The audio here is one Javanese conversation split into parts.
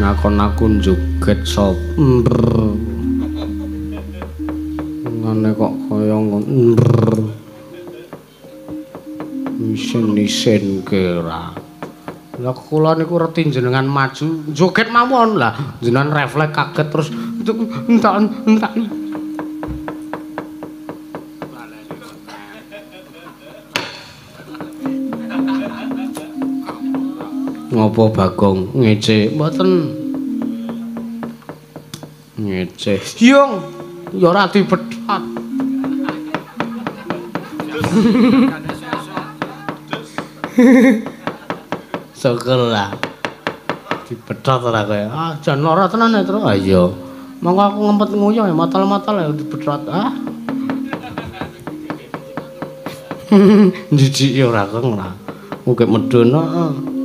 Ngakon aku njoget sop. Ngene kok kaya ngono. Isin-isin kira. Lah kula niku reti jenengan maju joget mawon lah jenengan refleks kaget terus entak entak. Ngopo Bagong ngece mboten ngece yung ya ora dibethat. Syukur lah dibethat ora kowe. Ah jan lara tenan ya, Tru. Ah iya. Monggo aku ngempet nguyuh ya matal-matal ya dibethat. Ah. Jijiki ora keng ora. Mugi medun heeh.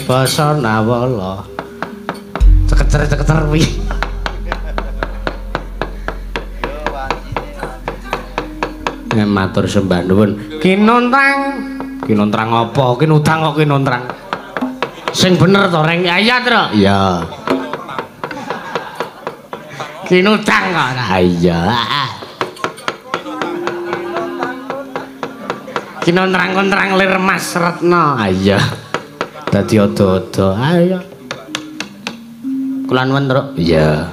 Basa nawala cekecer-cekecer kuwi. Matur sembah nuwun. Kinontrang, kinontrang apa? Kinutang kok kinontrang. Sing bener to reng iya, Tru? Iya. Kinutang kok ora iya. Kinontrang-kontrang lir Mas Retno. Iya. Dadi ada-ada. Ayo. Kula nuwun, Truk. Iya.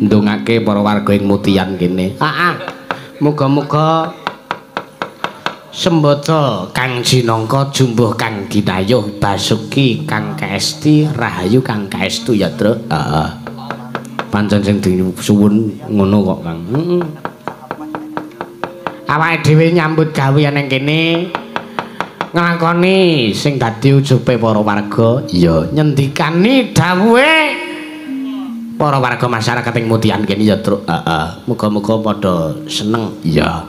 Ndongake para warga ing Mutian kene. Heeh. Muga-muga sembada kang jinangka jumbuh kang ginayuh basuki kang kaesti rahayu kang kaestu ya, Truk. Heeh. Pancen sing disuwun ngono kok, Kang. Heeh. Awake dhewe nyambut gawe ning kene nglakoni sing dadi ujupe para warga, iya nyendikani dawuhe Para warga masyarakat ing Mutihan kene ya, Truk. Heeh. Muga-muga padha seneng. Iya.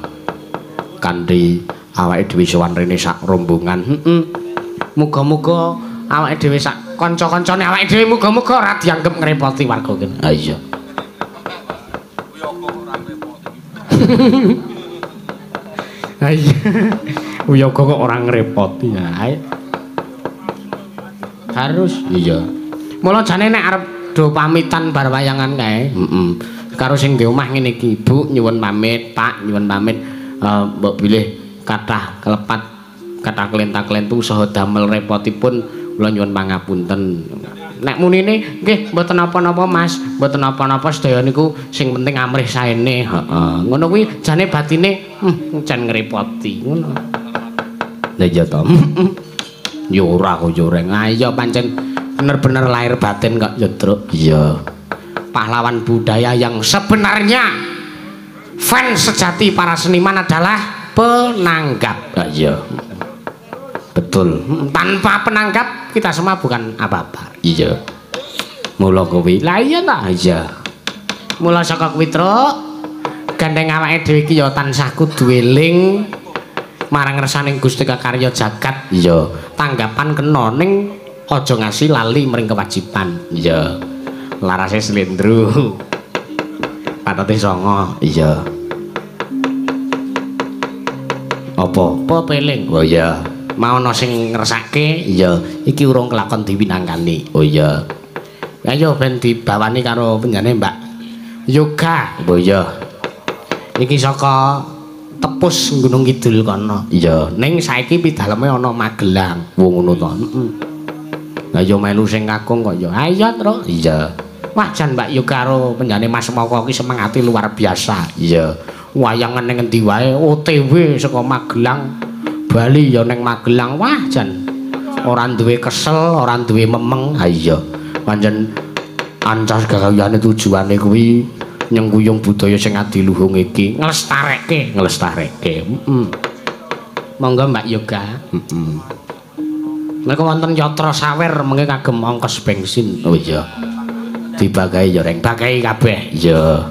Kanthi awake dhewe sowan rene sak rombongan. Heeh. Muga-muga awake dhewe sak kanca-kancane awake dhewe muga-muga ora dianggep ngrepoti warga kene. Ha iya. Ha iya. Wiyaga kok ora ngrepoti ya. Harus. Iya. Mula jane nek arep do pamitan bar wayangan kae. Heeh. Karo sing di omah ngene iki, Bu nyuwun pamit, Pak nyuwun pamit. Mbok bilih kathah kelepat, kathah klenta-klentu saha damel repotipun kula nyuwun pangapunten. Nek munine nggih mboten napa-napa Mas, mboten napa-napa sedaya niku sing penting amrih saene. Heeh. Ngono kuwi jane batine jan ngrepoti ngono. Lah iya to. Ya ora kok ya reng. Ah iya pancen bener-bener lahir batin kok ya, Truk. Iya. Pahlawan budaya yang sebenarnya fans sejati para seniman adalah penanggap. Ah iya. Betul. Tanpa penanggap kita semua bukan apa-apa. Iya. Mula kuwi. Lah iya ta? Iya. Mula saka kuwi, Truk, gandeng awake dhewe iki ya tansah kudu eling marang ngersaning Gusti kakarya jagat. Iya. Tanggapan kena ning aja ngasi lali mring kewajiban. Iya. Larase slendro. Patote songo. Iya. Apa? Apa peling? Oh iya. Mau ana sing ngersake? Iya. Iki urung kelakon diwinangkani. Oh iya. Ayo ben dibawani karo penjane Mbak Yoga. Oh iya. Iki saka Tepus Gunung Kidul kono. Iya. Ning saiki pidaleme ana Magelang. Wong ngono to. Heeh. Lah ya melu sing kakung kok ya. Ayo, Truk. Iya. Wah, jan Mbak Yoga karo penjane Mas Moko ki semangate luar biasa. Iya. Wayangan ning endi wae OTW saka Magelang. Bali ya ning Magelang. Wah, jan ora duwe kesel, ora duwe memeng. Ha iya. Pancen ancas gawiyane tujuane kuwi nyengkuyung budaya sing adiluhung iki, nglestareke, nglestareke. Heeh. Monggo Mbak Yoga. Heeh. Menika wonten yatra sawer mengke kagem ongkos bensin. Oh iya. Dibagai ya reng, bagai kabeh. Iya.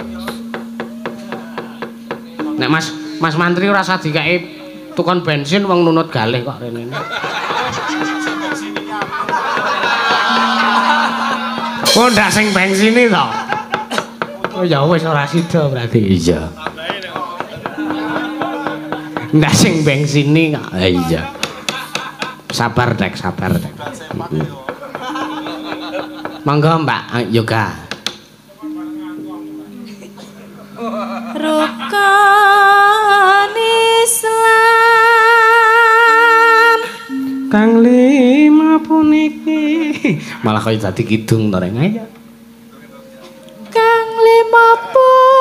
Nek Mas Mas Mantri ora usah dikeki tukon bensin wong nunut galih kok rene. Oh ndak sing bensine to. Oh ya wis ora sida berarti. Iya. Ndak sing bensine kok. Iya. Sabar Dek, sabar Dek. Monggo Mbak Yoga. Rukun Islam kang lima puniki. Malah kaya dadi kidung to reng. Ayo. Kang lima puniki.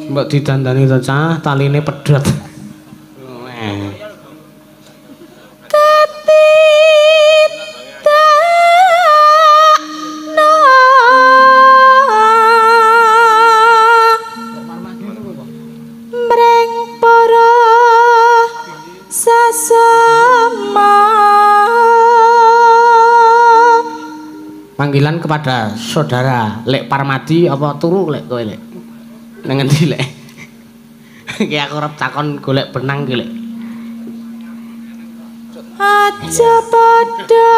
Mbok didandani to cah, taline pedhot. Katindakna mring para sasama. Panggilan kepada saudara Lek Parmadi apa turu lek kowe lek? Nang ngendi lek? Iki aku arep takon golek benang ki lek. Aja padha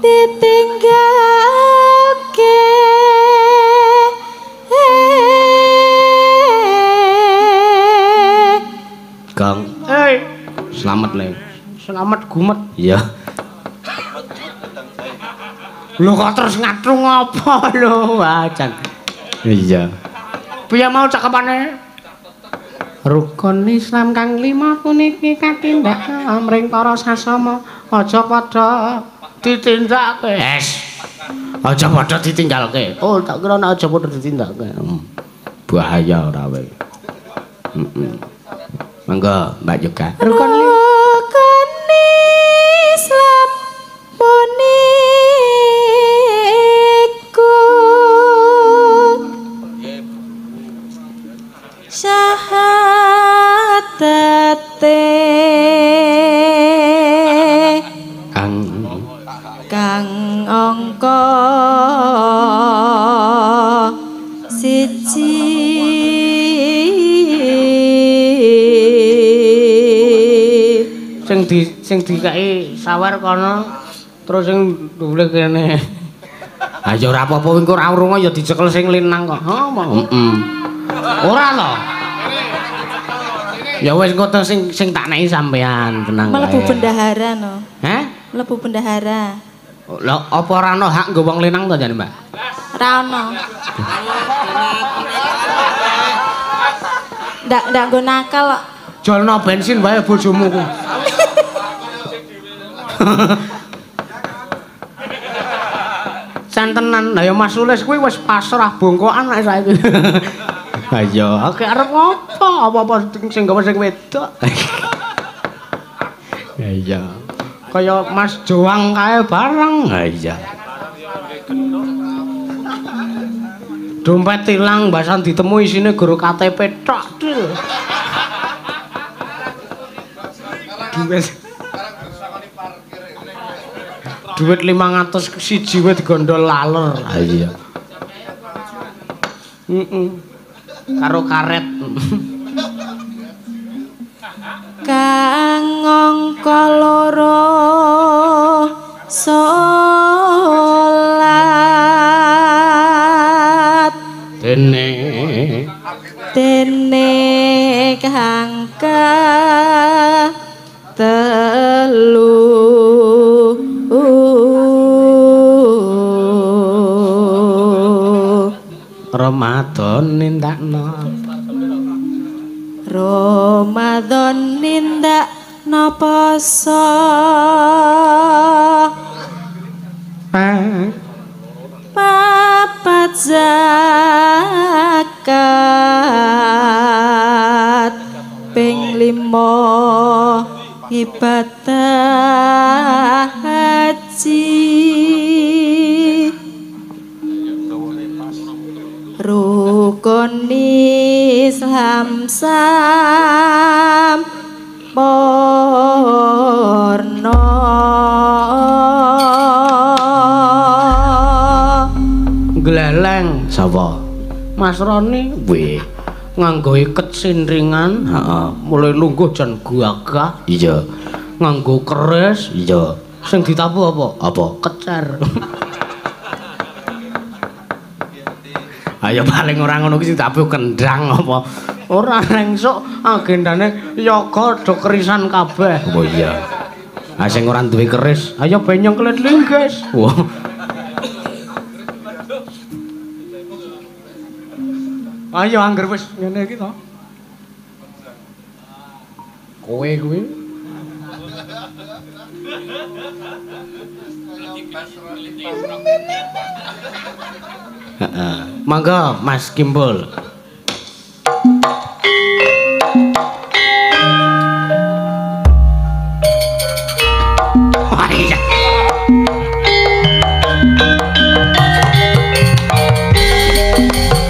ditinggalke. Gong. Hei. Selamat lek. Selamat gumet. Iya. Lho kok terus ngatrung apa lho, wajan. Iya. Piye mau cakepane? Rukun Islam kang lima puniki katindak mring para sasama aja padha ditindakake. Es. Aja padha ditinggalke. Oh, tak kira nek aja padha ditindakake. Bahaya ora wae. Heeh. Monggo Mbak Yoga. Rukun Islam puniku syahadate Sing dikeki sawer kono terus sing ndule kene. Ha ya ora apa-apa engko ora urung ya dicekel sing linang kok. Ha, heeh. Ora to. Ya wis engko sing tak neki sampean, tenang wae. Mlebu bendahara no. Heh? Mlebu bendahara. Lha apa ora ono hak nggo wong linang to jane, Mbak? Ora ono. Ndak nggo nakal kok. Jolno bensin wae bojomu ku. Santenan, lah ya Mas Sulis kuwi wis pasrah bongkokan nek saiki. Ha iya, oke arep ngopo? Apa-apa sing gawe sing wedok. Ya iya. Kaya Mas Joang kae bareng. Ha iya. Dompet ilang mbasan ditemu isine guru KTP tok, Dil. Duit 500 siji wae digondol laler. Ha iya. Heeh. Karo karet. Kang angka loro salat dene kang telu Ramadan nindakno Ramadan nindakno poso papat zakat ping 5 ibadah haji rukun Islam sampurna. Gleleng sapa? Mas Roni weh nganggo iket sindringan, heeh, mulai lungguh jan gagah, iya. Nganggo keris, iya. Sing ditabuh apa? Apa? Kecer. Ayo paling ora ngono ki sing ditabuh kendang apa? Ora rengsuk agendane yoga do kerisan kabeh. Oh iya. Ah sing ora duwe keris, ayo benyong kelit lingges. Wah. Ayo angger wis ngene iki to. Kowe kuwi. Heeh. Monggo Mas Kimbul. Wah iya.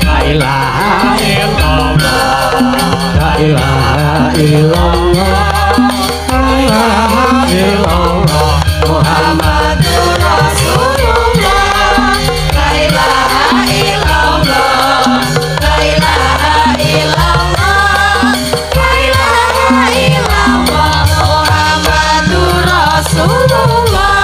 La ilaha illallah, la ilaha illallah, la ilaha illallah, Muhammadur Rasulullah. La ilaha illallah, la ilaha illallah, la ilaha illallah, Muhammadur Rasulullah.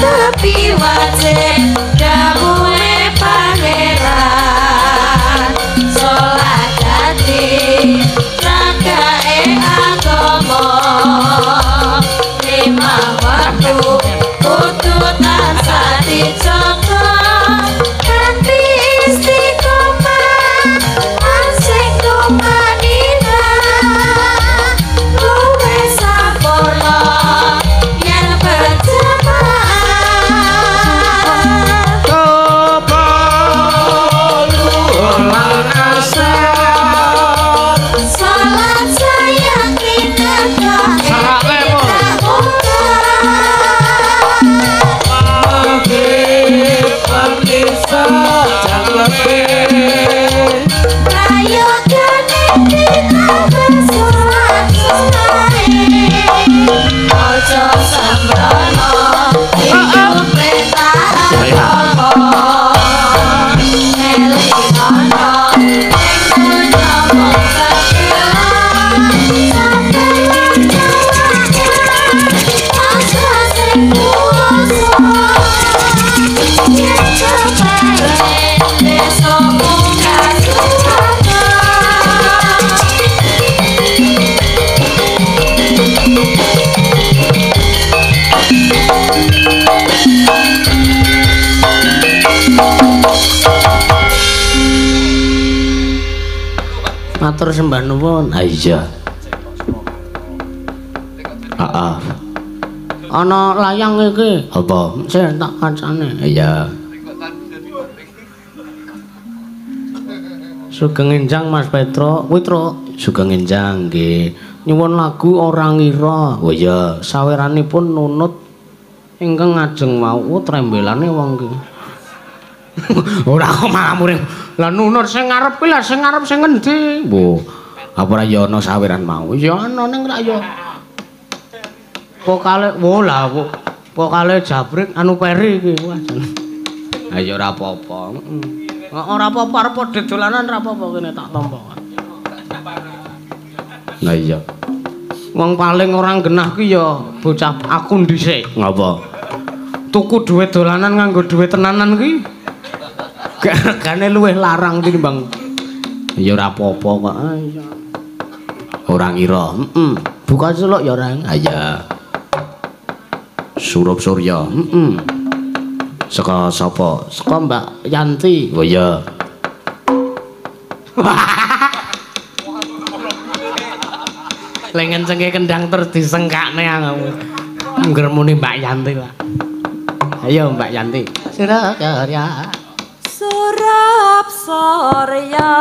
Tapi wajib dawuhe pangeran salat dadi rakae agama lima waktu kudu tansah dijaga kanthi istiqomah lan sing tumanina luwih sampurna yen berjamaah. Salat sayang Ayo Matur sembah nuwun. Ha iya. Heeh. Ana layang iki. Apa? Sing tak kancane. Iya. Sugeng enjang Mas Petro. Kuwi Tru. Sugeng enjang nggih. Nyuwun lagu Ora Ngira. Oh iya, saweranipun nunut ingkang ngajeng wau trembelane wong iki. Ora kok malah muring. Lah nunut sing ngarep kuwi lah sing ngarep sing ngendi? Mbuh. Apa ora ya ana saweran mau? Ya ana ning rak ya. Vokale wo lah vokale jabrik anu peri iki. Wah. Ha ya ora apa-apa. Heeh. Ora apa-apa arep padha dolanan ora apa-apa kene tak tampa. Lah iya. Wong paling ora genah ki ya bocah aku dhisik. Ngapa? Tuku dhuwit dolanan nganggo dhuwit tenanan ki. Regane luwih larang tinimbang ya ora apa-apa kok. Iya. Ora ngira. Heeh. Buka celuk ya ora. Ha iya. Surup Surya. Heeh. Saka sapa? Saka Mbak Yanti. Oh iya. Lengen cengke kendang terus disengkakne aku. Ngremuni Mbak Yanti lah. Ayo Mbak Yanti. Surap Surya. Surap Surya.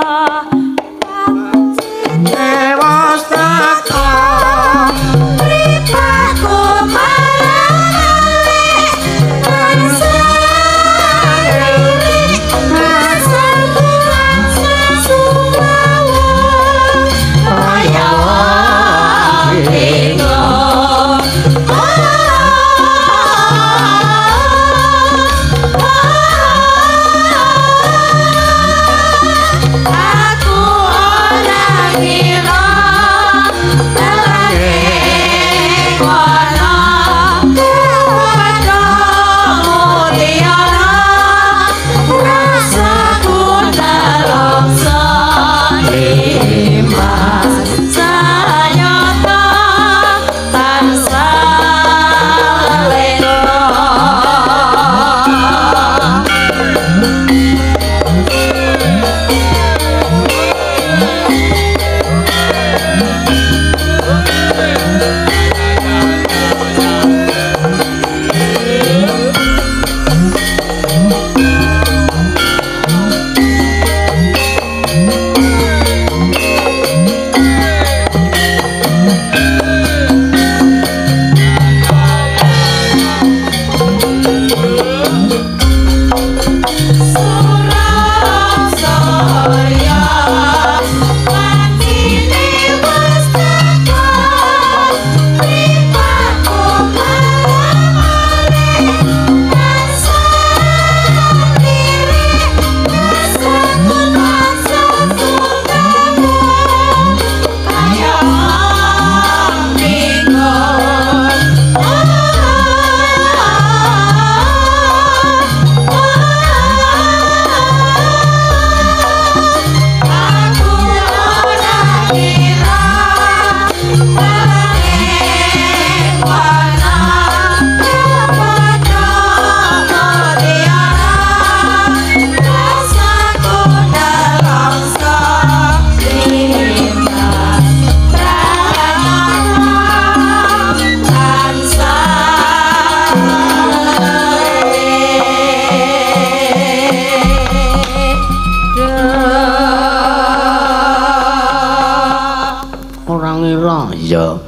Dewastaka. Mripatku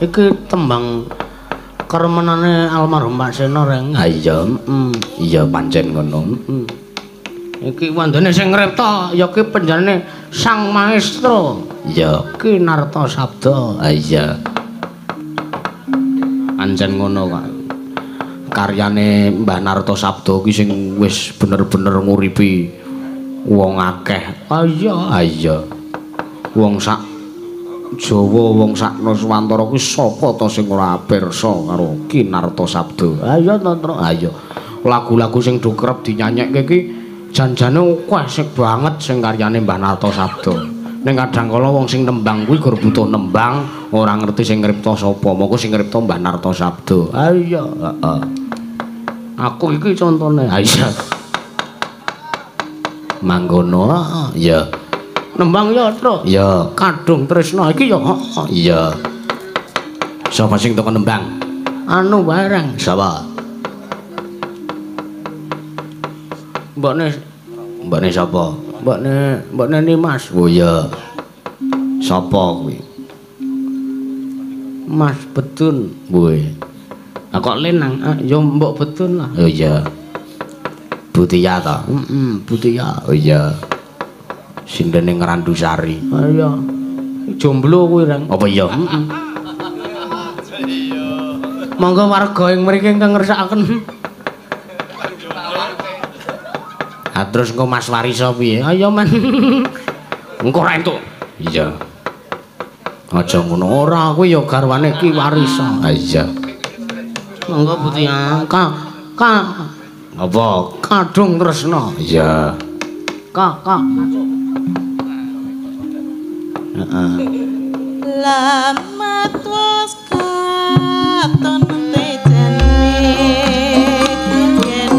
Iki tembang keremenane almarhum Pak Seno reng. Ha iya, iya pancen ngono. Iki wandane sing ngripta ya ki panjenengane Sang Maestro. Iya, Ki Narto Sabdo. Ha iya. Pancen ngono kok. Karyane Mbah Narto Sabdo ki sing wis bener-bener nguripi wong akeh. Ha iya, ha iya. Wong sak Jawa wong sak Nuswantara kuwi sapa ta sing ora pirsa karo Ki Narto Sabdo. Ayo to, Tru. Ayo. Lagu-lagu sing do kerep dinyanyekke iki janjane akeh sing banget sing karyane Mbah Narto Sabdo. Ning kadang kala wong sing nembang kuwi gur butuh nembang, ora ngerti sing ngripta sapa. Moko sing ngripta Mbah Narto Sabdo. Ayo, heeh. Aku iki contone. Ha iya. Manggono, ya. Nembang ya, Truk. Iya. Kadung Tresna iki ya. Iya. Sapa sing teko nembang? Anu barang. Sapa? Mbokne, mbokne sapa? Mbokne, mbokne Nimas. Oh iya. Sapa kuwi? Mas Bedun. Woi. Lah kok lenang? Ya mbok Bedun lah. Oh iya. Butia ta? Heeh, Butia. Oh iya. Sindene Ngrandusari. Oh iya. Jomblo kuwi, Rang. Apa iya? Heeh. Monggo warga ing mriki ingkang ngersakaken. Ah terus engko Mas Warisa piye? Ayo men. Engko ora entuk. Iya. Aja ngono ora, kuwi ya garwane Ki Warisa. Ha iya. Monggo Butia. Ka ka apa? Kadung Tresna. Iya. Ka ka. Heeh. Lamat wis katon tejane yen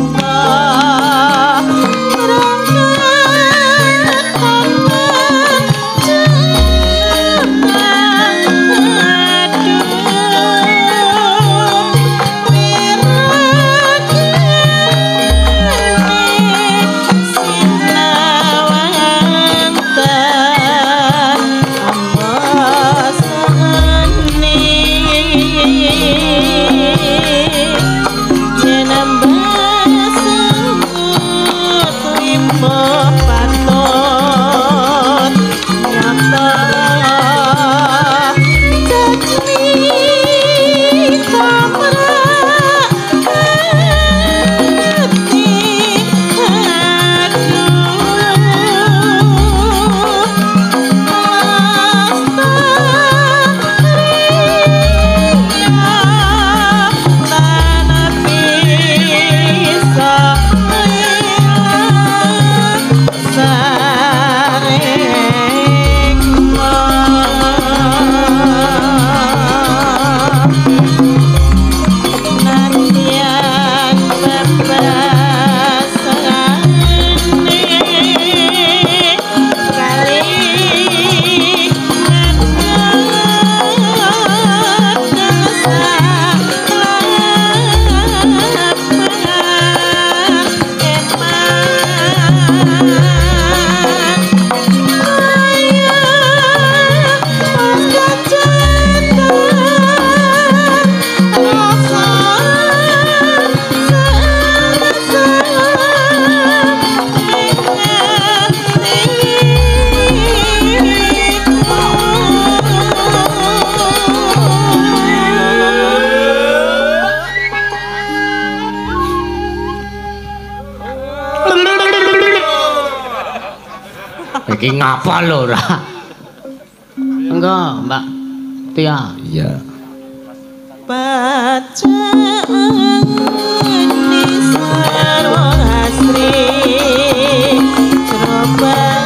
Iki ngapa lho ora? Engko, Mbak Tia. Iya. Bacaan sarwa asri coba.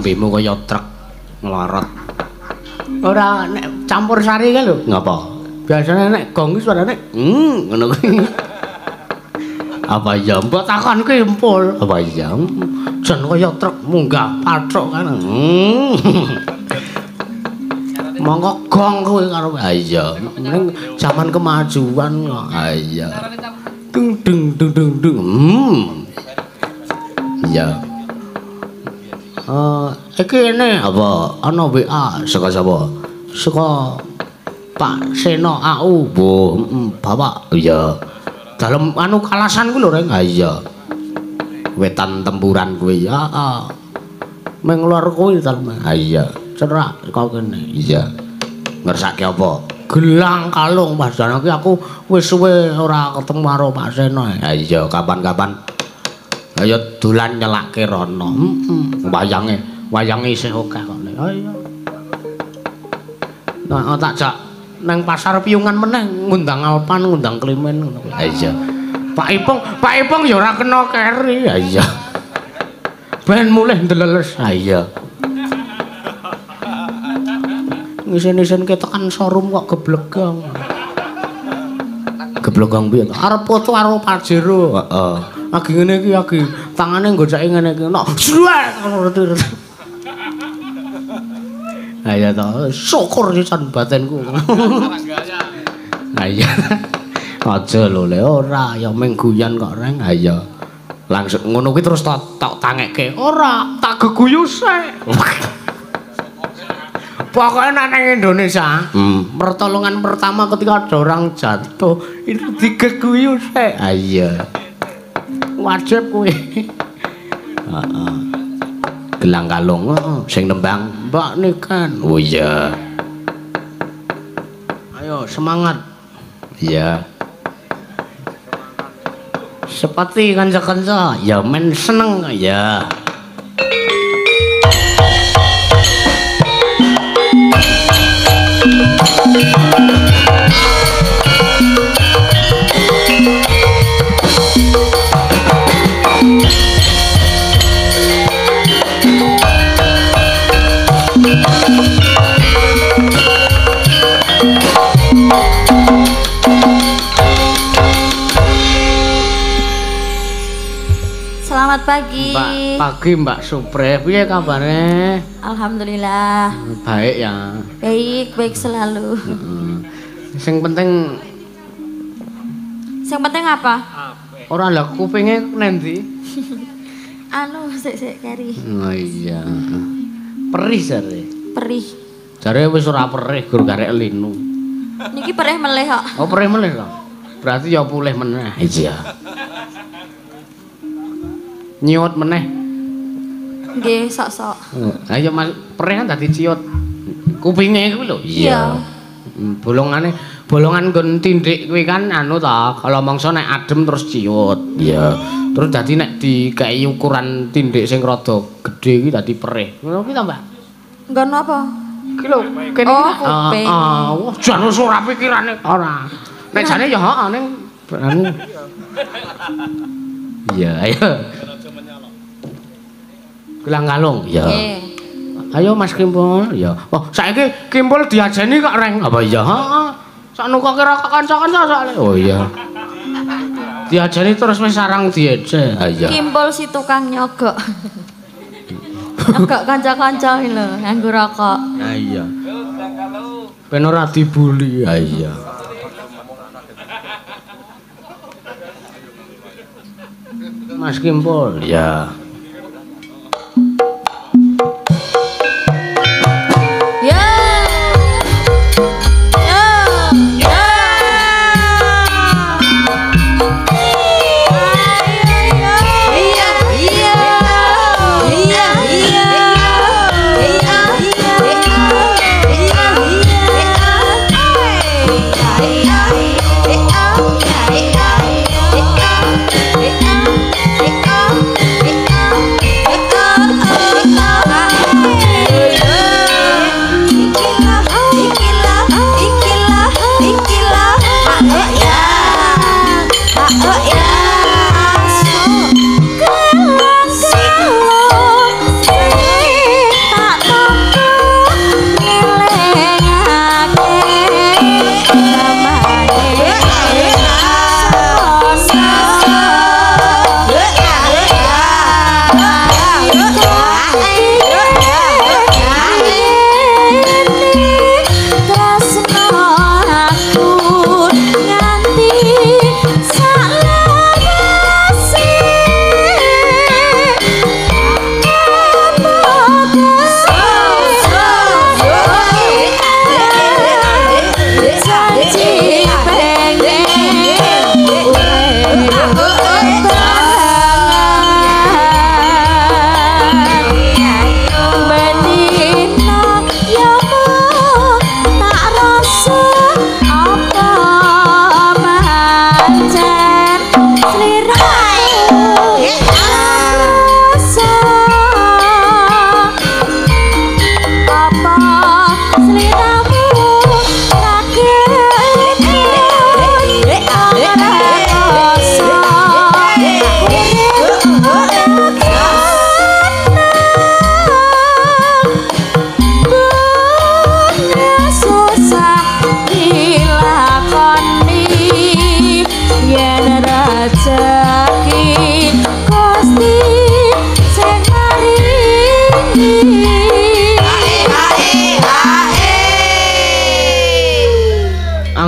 Lambemu kaya truk nglorot. Ora nek campur sari kae lho. Ngapa? Biasane nek gong ki suarane ngono kuwi. Apa ya mbok takon Kimpul. Apa ya? Jan kaya truk munggah pathok kan. Monggo gong kuwi karo. Ha iya. Ning jaman kemajuan kok. Ha iya. Dung dung dung dung dung. Iya. Iki ngene apa ana WA saka sapa? Saka Pak Seno AU. Mbah, Bapak. Iya. Dalem anu kalasan kuwi lho, Reng. Ha iya. Wetan tempuran kuwi. Heeh. Meng lor kuwi dalem. Ha iya. Cerak kok kene. Iya. Ngersake apa? Gelang kalung Mas Dana ki aku wis suwe ora ketemu karo Pak Seno. Ha iya, kapan-kapan ayo dolan nyelake rono. Heeh. Wayange, wayange isih akeh kok. Ha iya. Nah, tak jak nang pasar Piyungan meneh ngundang Alpan, ngundang Klimen ngono kuwi. Ha iya. Pak Ipong ya ora kena keri. Ha iya. Ben mulih ndeleles. Ha iya. Ngisen-isenke tekan showroom kok geblegong. Geblegong piye to? Arep foto karo Pajero. Heeh. Lagi ngene iki lagi tangane nggoceki ngene iki. Nok jrek ngono. Ha iya to, syukur pisan batinku. Ha iya. Aja lho le ora ya mung guyon kok Reng. Ha iya. Langsung ngono kuwi terus tak tangekke. Ora, tak geguyu sik. Pokoknya nang Indonesia, pertolongan pertama ketika ada orang jatuh itu digeguyu sik. Ha iya. Wajib kuwi. Heeh. Gelang kalung sing nembang Mbak Niken. Oh iya. Ayo semangat. Iya. Seperti kanca-kanca ya men seneng ya. Selamat pagi. Mbak, pagi Mbak Supre, piye kabare? Alhamdulillah. Baik ya. Baik, baik selalu. Sing penting Sing penting apa? Ora lah kupinge nendi? Anu sik-sik keri. Oh iya. Perih jare. Perih. Jare wis ora perih gur garek linu. Niki perih melih kok. Oh perih melih kok. Berarti ya pulih meneh. Iya. Nyiut meneh. Nggih, sok-sok. Ayo Mas, perih kan dadi ciut. Kupinge kuwi lho. Iya. Bolongane, bolongan nggon tindik kuwi kan anu ta, kalau mangsa nek adem terus ciut. Iya. Terus dadi nek dikeki ukuran tindik sing rada gedhe kuwi dadi perih. Ngono kuwi ta, Mbak? Nggon apa? Ki lho, kene iki. Oh, kuping. Heeh. Wah, jan wis ora pikirane ora. Nek jane ya heeh ning anu. Iya, ayo. Gelang kalung. Ya. Ayo Mas Kimpul. Ya. Oh, saiki Kimpul diajeni kok Reng. Apa iya? Heeh. Sak nukoke rokok kanca-kanca soalé. Oh iya. Diajeni terus wis sarang diece. Ha iya. Kimpul si tukang nyogok. Nyogok kanca-kanca iki lho nganggo rokok. Ha iya. Ben ora dibuli. Ha iya. Mas Kimpul. Ya. Yeah.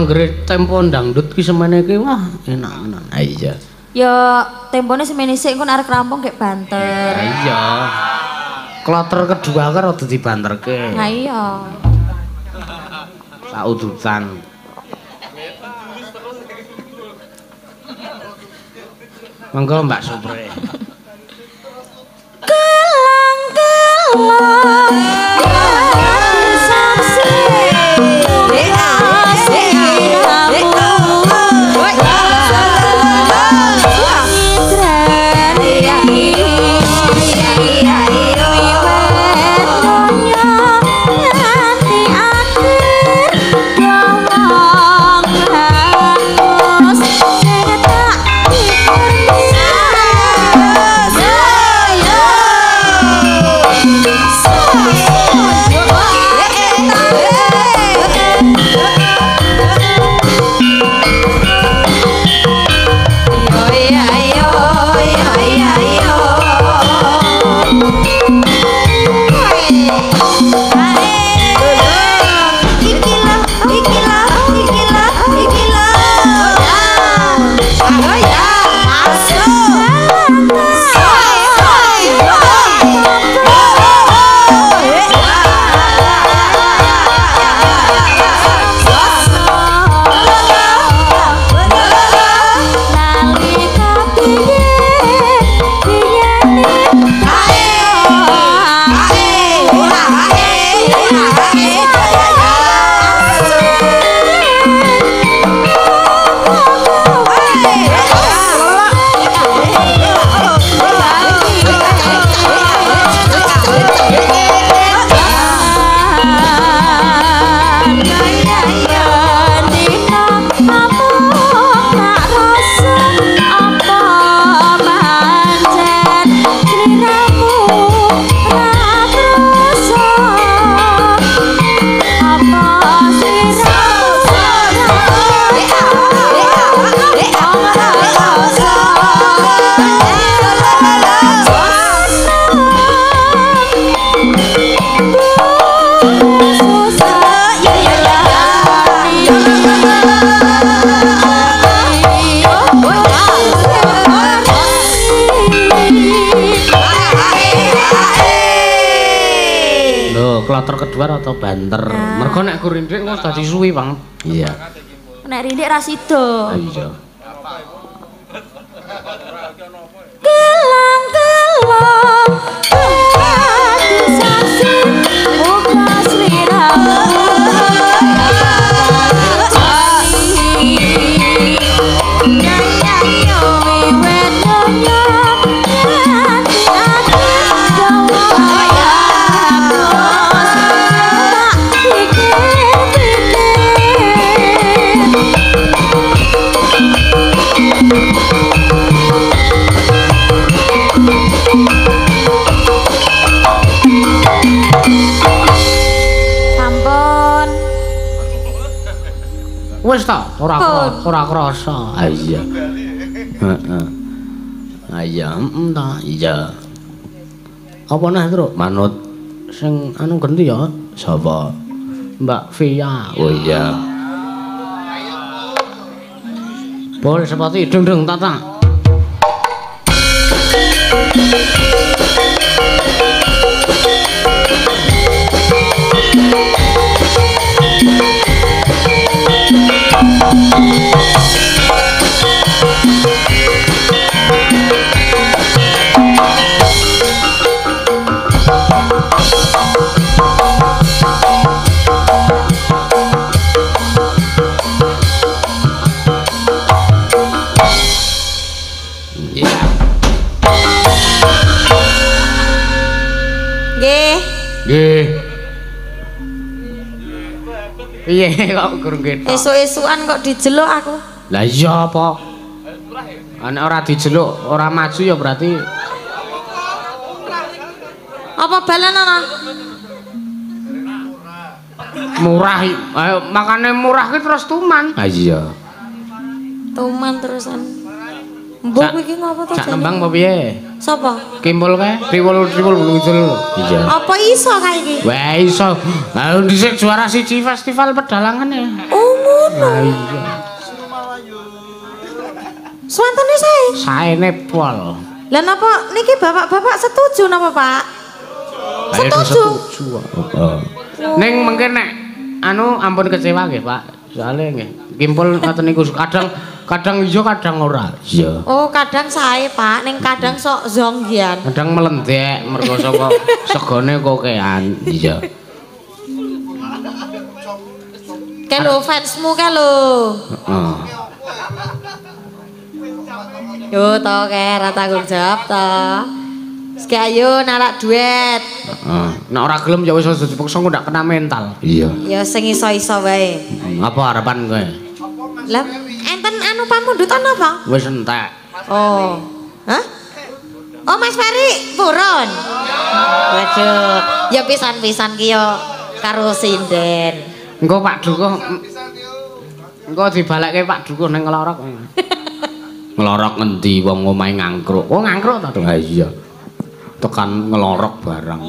Anggere tempo dangdut ki semene ki wah enak tenan. Ha iya. Ya tempone semene sik engko arep rampung gek banter. Ha iya. Kloter kedua kan rada dibanterke. Ha iya. Saudutan. Monggo Mbak Supre. Kelang-kelang Kloter kedua atau banter. Nah. Mergo nek ku rindik kok dadi suwi banget. Iya. Nek rindik ra sida. Iya. Kelang-kelang dadi saksi muga sliramu. Wis ta, ora ora krasa. Ha iya. Heeh. Ha iya, heeh ta. Iya. Apa neh, Truk? Manut sing anu genti ya. Sapa? Mbak Via. Oh iya. Boleh sepati deng-deng tata. Nggih. Piye kok gurung ketok? Esuk-esukan kok dijeluk aku. Lah iya apa? Nek ora dijeluk, ora maju ya berarti apa balen ana? Murah. Ayo makane murah ki terus tuman. Ha iya. Tuman terusan. Mbok iki ngopo to? Sak nembang apa piye? Sapa? Kimpul kae, triwul-triwul ngidul. Iya. Apa iso kae iki? Wah iso. Lah dhisik juara 1 festival pedalangan ya. Oh ngono. ngono. Lah iya. Suwantene sae. Saene pol. Lah napa niki bapak-bapak setuju napa, Pak? Setuju. Setuju. Heeh. Ning mengke nek anu ampun kecewa nggih, Pak. Soale nggih kimpul ngoten niku kadang kadang iya kadang ora. Iya. Oh, kadang sae, Pak, ning kadang sok zonggian. Kadang melendek mergo saka segone kokean. Iya. Kae lho fansmu kae lho. Heeh. Yo to kae ora tanggung jawab to. Sik ayo nalak duet. Heeh. Nek ora gelem ya wis aja dipaksa engko ndak kena mental. Iya. Ya sing iso-iso wae. Apa harapan kowe? Lah enten anu pamundutan apa? Wis entek. Oh. Hah? Oh Mas Ferry purun. Waduh, ya pisan-pisan ki yo karo sinden. Engko Pak Dukuh engko dibalekke Pak Dukuh ning nglorok. Nglorok ngendi wong omahe ngangkruk. Oh ngangkruk ta? Ha iya. Tekan ngelorok barang.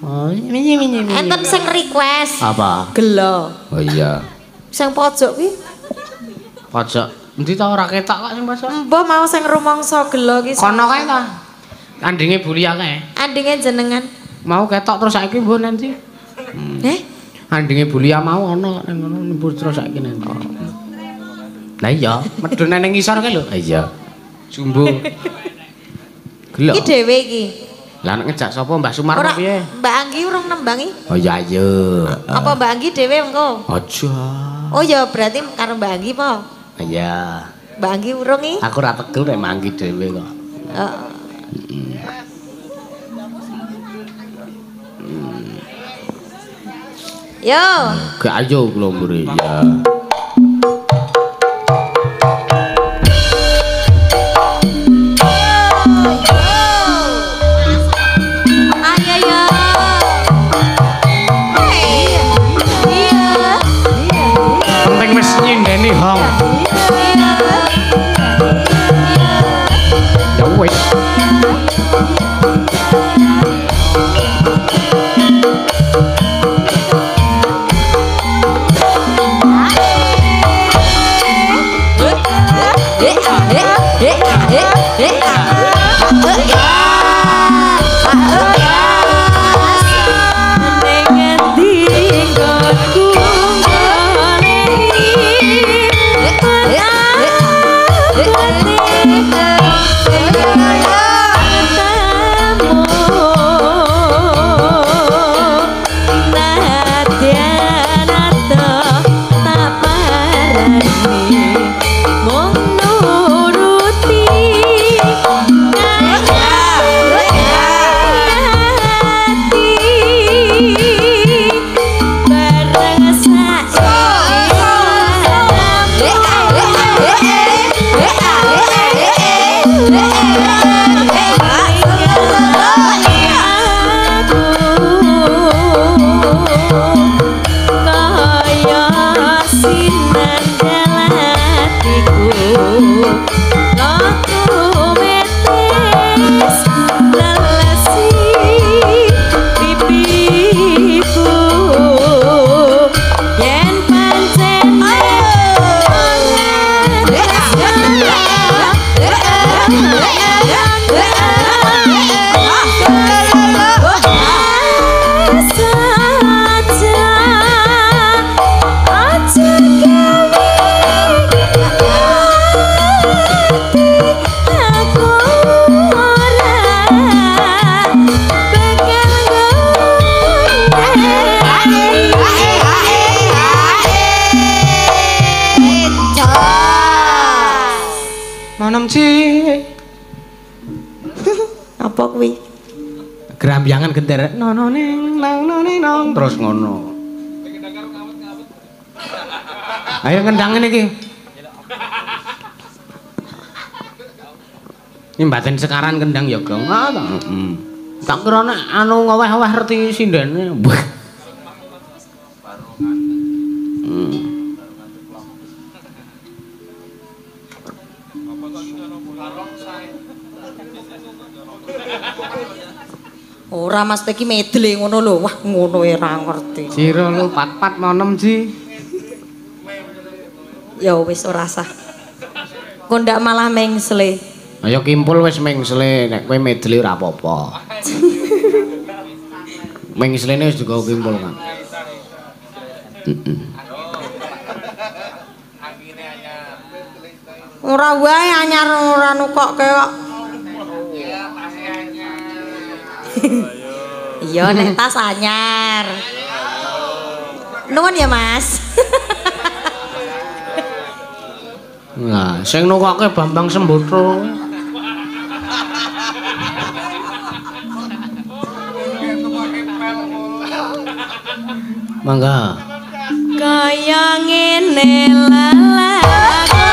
Oh, ini. Enten sing request. Apa? Gelo. Oh iya. Sing pojok kuwi. Pojok. Endi ta ora ketok kok sing pojok? Mbah mau sing rumangsa gelo ki. Kono kae ta. Andinge Bulia kae. Andinge jenengan. Mau ketok terus saiki mbuh nanti. Eh? Andinge Bulia mau ana ning ngono mbuh terus saiki nanti. Lah iya, medhun nang ngisor kae lho. Iya. Jumbo. Gelo. Iki dhewe iki. Lah nek ngejak sapa Mbah Sumar piye? Mbak Anggi urung nembang iki. Oh iya iya. Apa Mbak Anggi dhewe engko? Aja. Oh ya berarti karo Mbak Anggi po? Iya. Mbak Anggi urung iki. Aku ora tegel nek Mbak Anggi dhewe kok. Heeh. Yo. Gak ayo kula mburi. Ya. Penting wis nyindeni hong. Ya wis. Apa kuwi? Grambiangan gender nono ning nang nong nong terus ngono. Ayo ngendang ngene iki. Ini batin sekaran kendang ya, Gong. Ah, heeh. Tak kira nek anu ngoweh-oweh reti sindene. Ora Mas iki medle ngono lho. Wah, ngono ora ngerti. Jiro lu 4 4 mau 6 ji. Ya wis ora sah. Kok ndak malah mengsle. Ayo kimpul wis mengsle, nek kowe medle ora apa-apa. Mengslene wis digawa kimpul kan. Heeh. Ora wae anyar ora nukokke kok. Iya nek tas anyar. Nuwun ya Mas. Nah, sing nukokke Bambang Semboto. Mangga. Kaya ngene lalaku.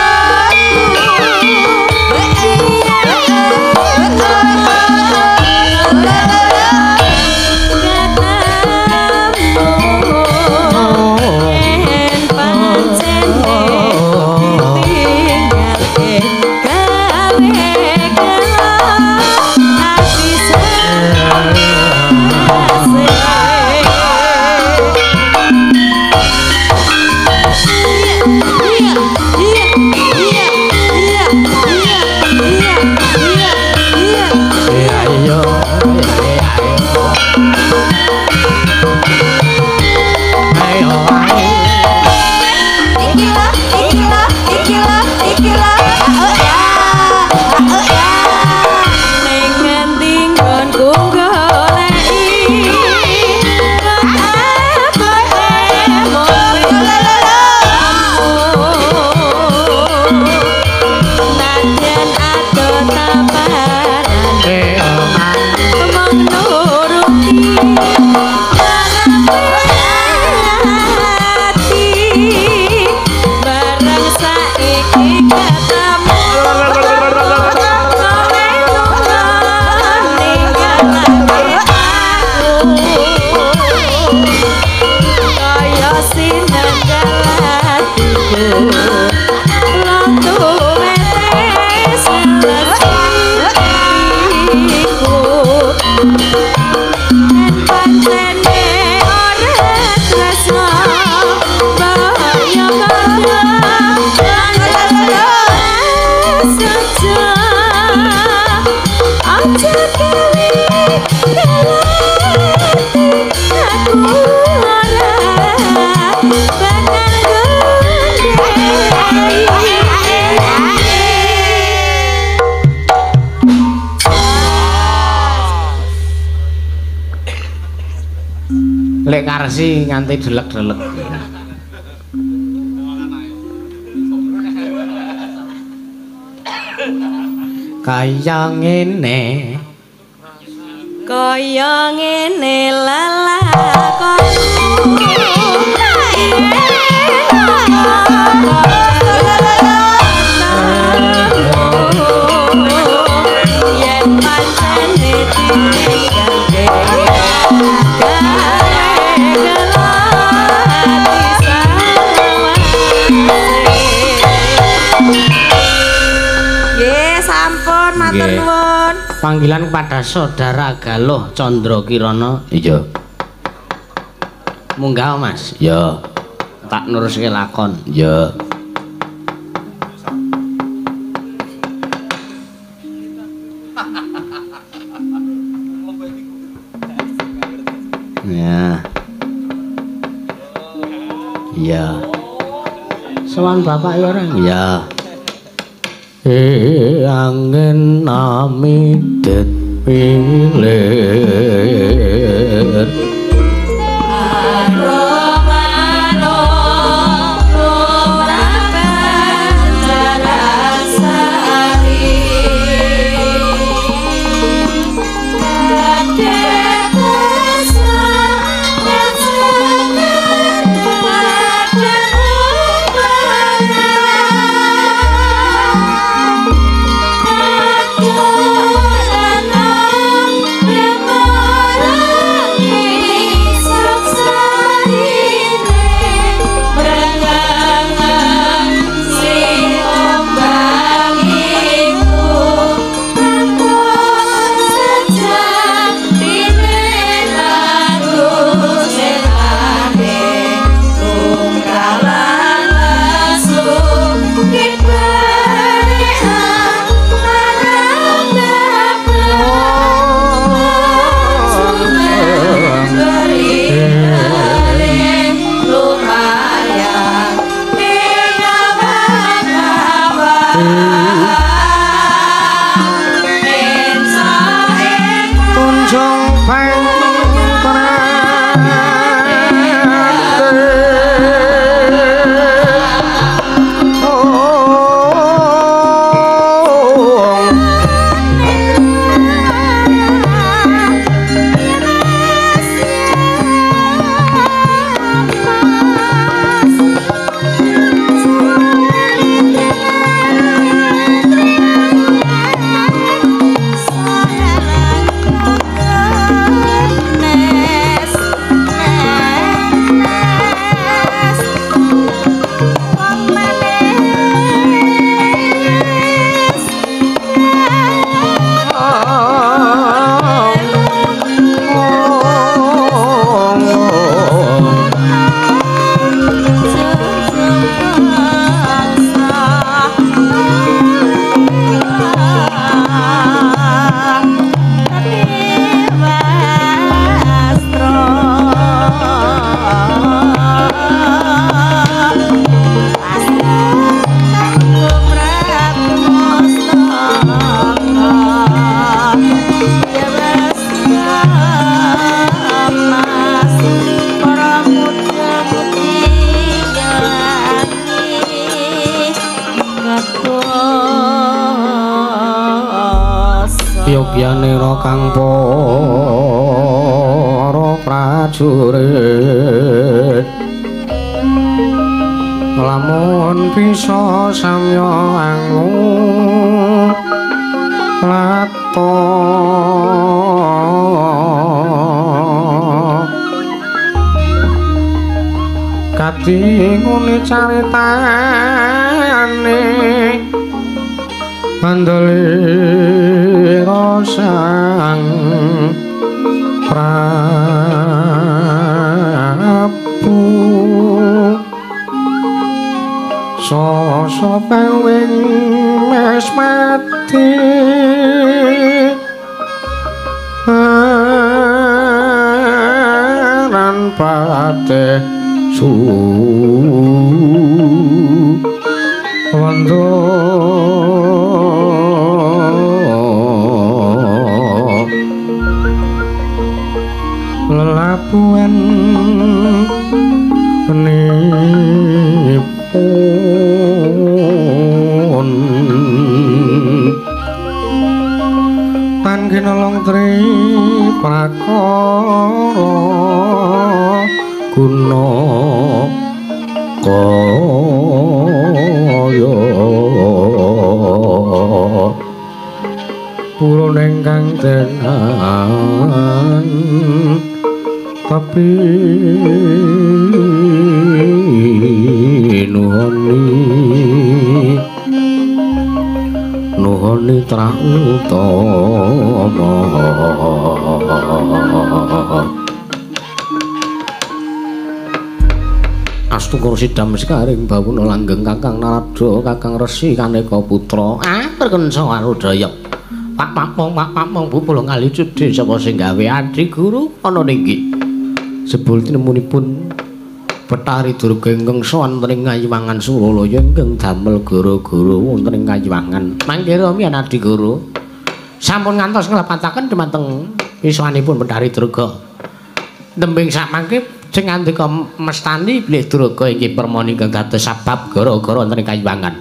Lek karsi nganti delek-delek. Kaya ngene. Kaya ngene lelakonku. Yen pancene ditinggalke Panggilan kepada saudara Galuh Candra Kirana. Iya. Munggah Mas. Iya. Tak neruske lakon. Iya. Ya. Iya. Sowan bapak ya ora? Iya. Angin amidet pilir. Yeah. Yung pang Yogyanira kang para prajurit lamun bisa samya angu lato kadingune caritane Mandalira Sang Prabu sosok pewing wis mati aran pate su wando lelabuhan nipun pangginolong tri prakara guna kaya purun ingkang tenan tapi nuhoni nuhoni trah utama. Astukur sidam sekaring bawuna langgeng Kakang Narada Kakang Resi Kaneka Putra. Ah perkensa arudaya. Pak Papong Pak Papong bupula ngali cedhe sapa sing gawe adi guru ana ninggi. Jebul tinemunipun Betari Durga ingkang sowan wonten ing Kayiwangan Suralaya ingkang damel gara-gara wonten ing Kayiwangan. Mangke rumiyin adi guru sampun ngantos nglepataken dhumateng wiswanipun Betari Durga. Tembing sakmangke sing ngandika mestani bilih Durga inggih permoni ingkang dados sabab gara-gara wonten ing Kayiwangan.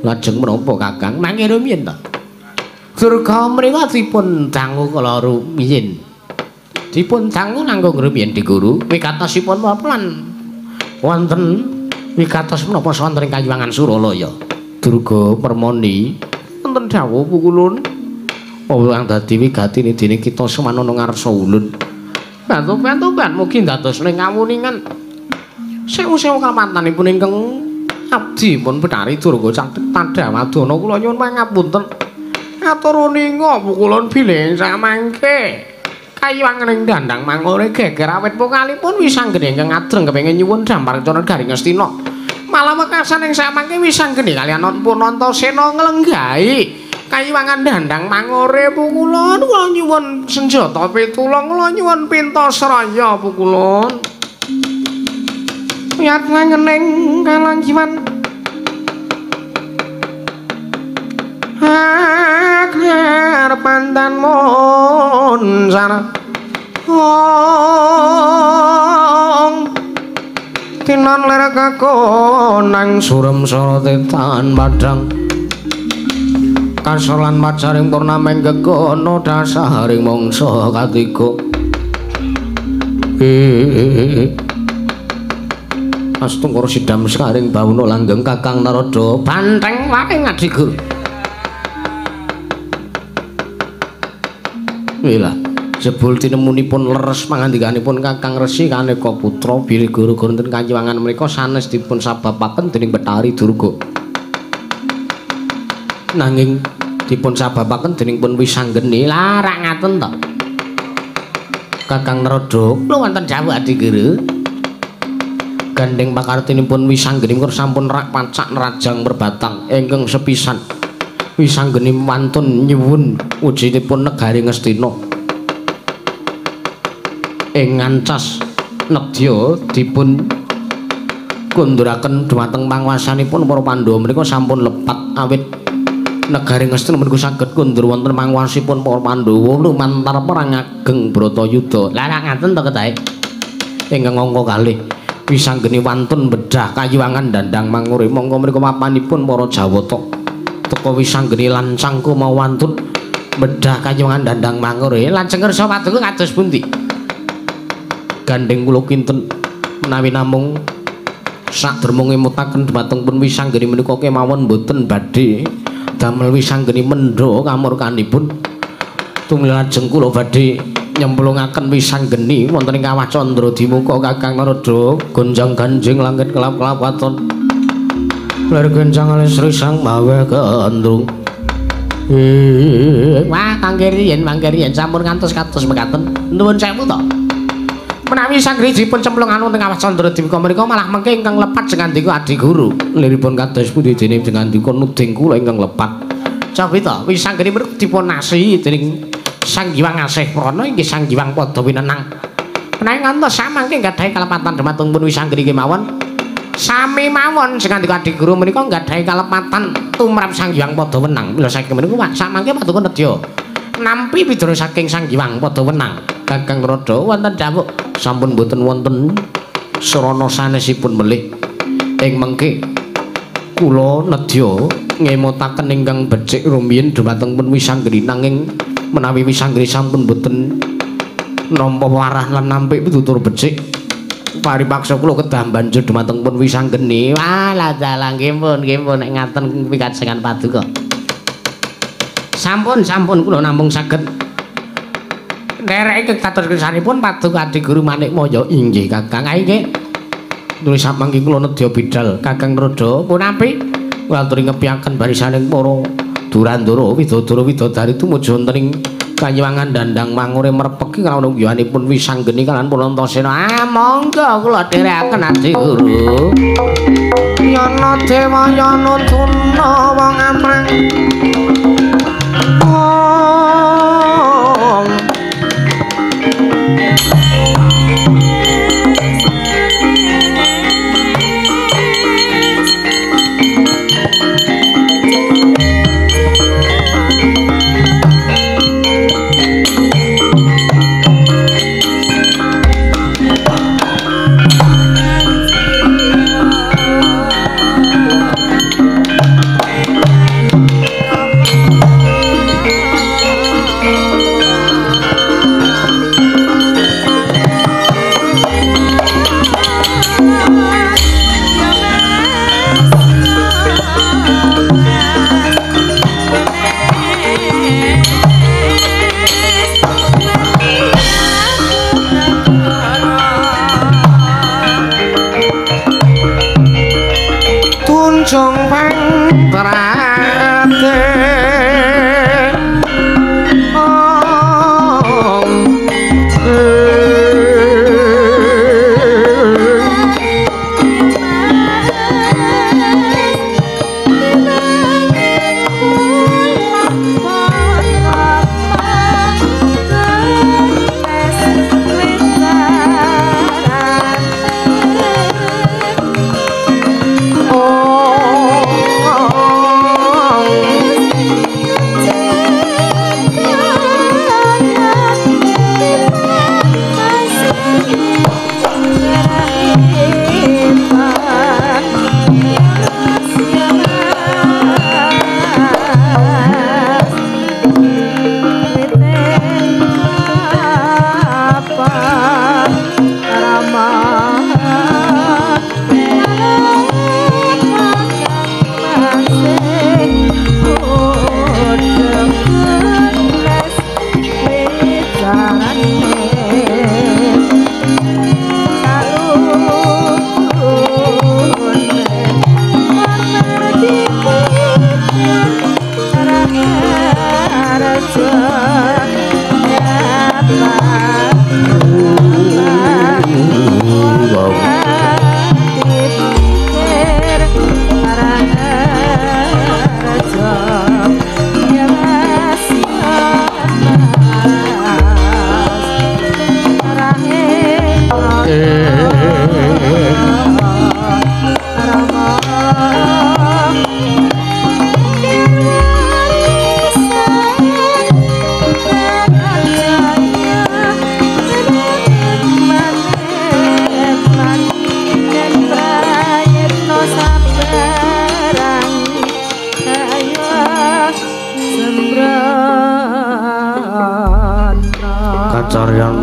Lajeng menapa Kakang? Mangke rumiyin to. Durga mriku dipun dangu kala rumiyin. Dipun dangu langkung rumiyin di guru wikatosipun menapa lan wonten wikatos menapa wonten ing Kayiwangan Suralaya. Durga permoni wonten dawuh pukulun wong dadi wigatine dene kita semanono ngarsa ulun. Bantu-bantuan mugi dados ning kawuningan. Sewu-sewu kapantanipun ingkang abdi pun Betari Durga catet tadhawadana kula nyuwun pangapunten. Atur uninga pukulun bilih samangke Kayiwangan ing dandang mangore geger awit pokalipun wisanggeni ingkang adreng kepengin nyuwun dampar kencana garing Ngastina. Malah wekasan ing samangke wisanggeni kaliyan Punantasena nglenggahi Kayiwangan dandang mangore pukulun kula nyuwun senjata pitulung kula nyuwun pintasraya pukulun. Wiyat langening kalanggiwan Sekar pandan moncar tinan ler kakonang surem sorote tan padhang kasolan majaring purnameng gegono dasaring mangsa katiga. Astungkara sidam sekaring bawana langgeng Kakang Narada banteng wae Adiguru. Wilah jebul tinemunipun leres pangandikanipun Kakang Resi Kaneka Putra bilih guru-guru wonten kayiwangan menika sanes dipun sababaken dening Bathari Durga. Nanging dipun sababaken dening pun Wisanggeni. Lah rak ngaten to. Kakang Narada kula wonten dawuh Adiguru. Gandeng pakartinipun Wisanggeni menika sampun rak pacak nerajang perbatang ingkang sepisan. Wisanggeni wantun nyuwun wujudipun negari Ngastina. Ing ngancas nedya dipun kunduraken dhumateng panguwasanipun para Pandhawa menika sampun lepat awit negari Ngastina menika saged kundur wonten panguwasipun para Pandhawa lumantar perang ageng Bratayuda. Lah ngaten to ketahe ingkang angka kalih Wisanggeni wantun bedah kayiwangan dandang mangure mongko mriku mapanipun para Jawata. Teka Wisanggeni lancang kuma wantun bedah kayiwangan dandang mangure. Lajeng kersa paduka kados pundi? Gandeng kula kinten menawi namung sakderma ngemutaken dhumateng pun Wisanggeni menika kemawon boten badhe damel Wisanggeni mendha kamurkanipun. Tumlajeng kula badhe nyemplungaken Wisanggeni wonten ing kawah Candra Dimuka Kakang Narada gonjang ganjing langit kelap-kelap waton lir gencang alis risang mawe kendrung. Wah kangge riyen mangke riyen sampun ngantos kados mekaten nuwun sewu to. Menawi Wisanggeni dipun cemplungaken wonten kawah Candra Dimuka menika malah mengke ingkang lepat jengandika Adiguru. Liripun kados pundi dene jengandika nuding kula ingkang lepat. Cobi to Wisanggeni menika dipun asihi dening Sang Hyang Asih Prana inggih Sang Hyang Padha Winenang. Menawi ngantos samangke nggadahi kalepatan dhumateng pun Wisanggeni kemawon sami mawon sing-andika Adiguru menika nggadahi kalepatan tumrap Sang Hyang Padha Wenang. Mila saking menika samangke paduka nedya nampi pidana saking Sang Hyang Padha Wenang. Kakang Narada wonten dawuh sampun boten wonten srana sanesipun melih. Ing mengke kula nedya ngemutaken ingkang becik rumiyin dhumateng pun Wisanggeni nanging menawi Wisanggeni sampun boten nampa warah lan nampik pitutur becik paripaksa kula kedah banjur dhumateng pun Wisanggeni. Wah lah dalah nggih pun nggih pun nek ngaten pikajengan paduka. Sampun sampun kula namung saged ndereke kados kersanipun paduka Adiguru Manikmaya. Inggih Kakang. Ae nggih. Nulis samangke kula nedya bidal Kakang Narada punapi kula aturi ngepiaken barisaning para Durandara widodara widodari tumuju wonten ing kayiwangan dandang mangure merpeki kalawan ungguhanipun Wisanggeni kaliyan pun Antasena. Ah monggo kula dherekaken Adiguru. Yana dewa yana tuna wong amrang. Kacaryan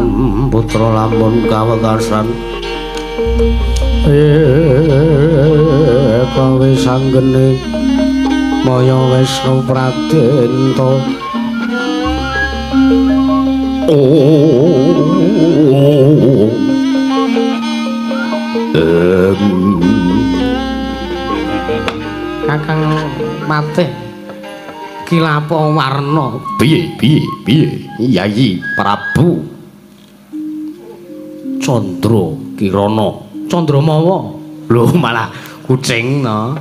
putra lamun kawekasan kawe sanggene maya Wisnu Pradenta. Kakang Patih Kilapa Warna piye piye piye Yayi Prabu Candra Kirana Candramawa lho malah kucing no.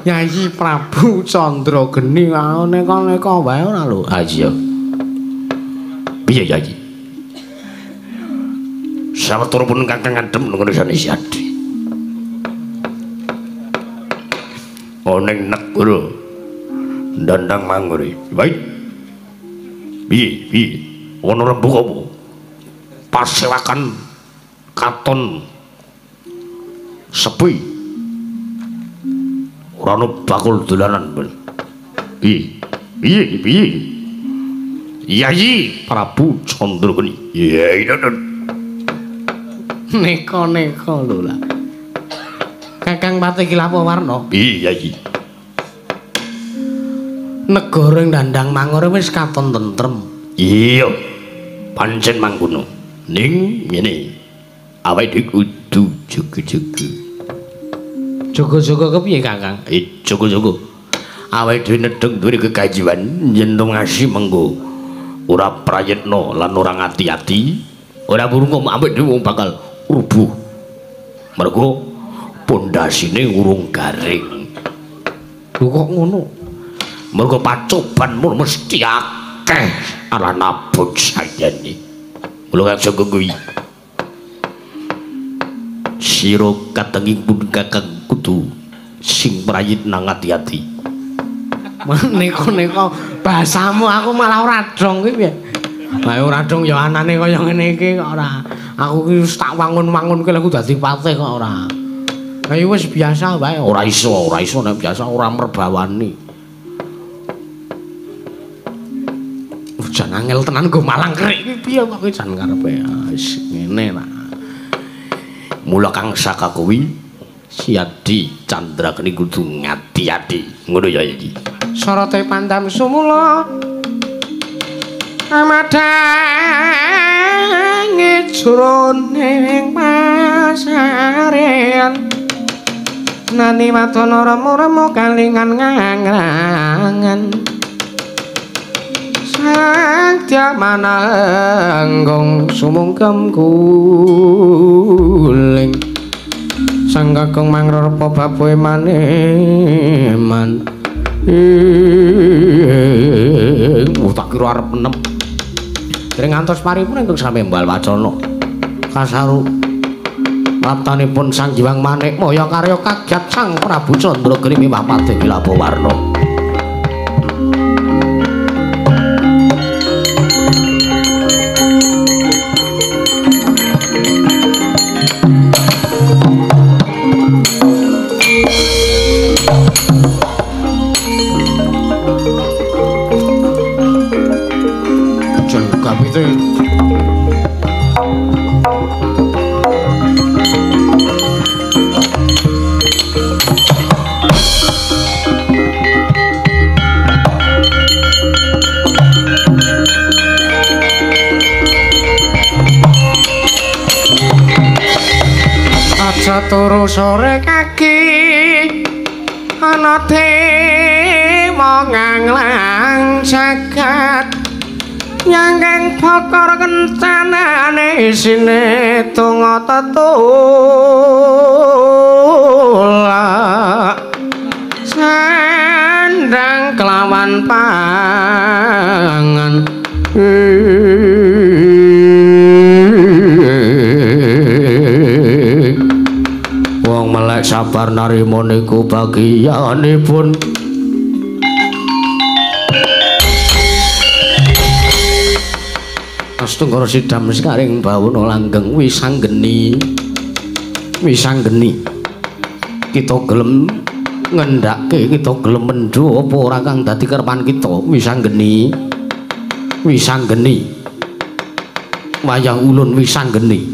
Yayi Prabu Candra Geni neka-neka wae ora lho. Ha iya piye Yayi sawetara pun kakang ngadem nang sanes adi ana ning negara Dandang Mangure. Baik. Piye piye ana rembug apa? Pasewakan katon sepi. Ora ana bakul dolanan. Piye piye piye Yayi Prabu Candra Geni. Iya iya. Neka-neka lho lah. Kakang Patih Kilapa Warna. Piye Yayi? Negara ing Dandang Mangure wis katon tentrem. Iya. Pancen mangkono. Ning ngene. Awake dhewe kudu jaga-jaga. Jaga-jaga kepiye, Kakang? Jaga-jaga. Awake dhewe nedheng duwe kegajiwan yen ngasi mengko ora prayitna lan ora ngati-ati, ora burung awake dhewe bakal rubuh. Mergo pondasine urung garing. Lho kok ngono? Mergo pacoban mur mesti akeh arana bongsayane. Mula kang jaga kuwi. Sira katenging pun kakang kudu sing prayitna ngati-ati. Neka-neka bahasamu aku malah ora dong kuwi piye? Lah ora dong ya anane kaya ngene iki kok ora. Aku ki wis tak wangun-wangunke lha aku dadi patih kok ora. Lah wis biasa wae. Ora iso, ora iso nek biasa ora merbawani. Jan angel tenan nggo malang kerik iki piye kok jan karepe wis ngene ta. Mula kang saka kuwi Siadi Candra Geni kudu ngati-ati. Ngono ya iki. Sorote pandam sumula amadhange jroning pasarean nani wadana remo-remo kalingan ngangrangan sang mananggung sumungkem guling sang kakung mangrarpa baboe maneman tak kira arep enem dereng ngantos paripurna ingkang sami mbal wacana kasaru praptanipun Sang Hyang Manikmaya karya kagiat Sang Prabu Candra Geni miwah Patih Kilapa Warna. Aja turu sore kaki ana dewa nganglang jagat Nyangkeng bokor kencanane isine donga tetulak sandang kelawan pangan. Wong melek sabar narima niku bagiyanipun. Astungkara sidam sekaring bawana langgeng wisanggeni. Wisanggeni. Kita gelem ngendhake, kita gelem mendho apa ora kang dadi karepan kita. Wisanggeni. Wisanggeni. Wayang ulun wisanggeni.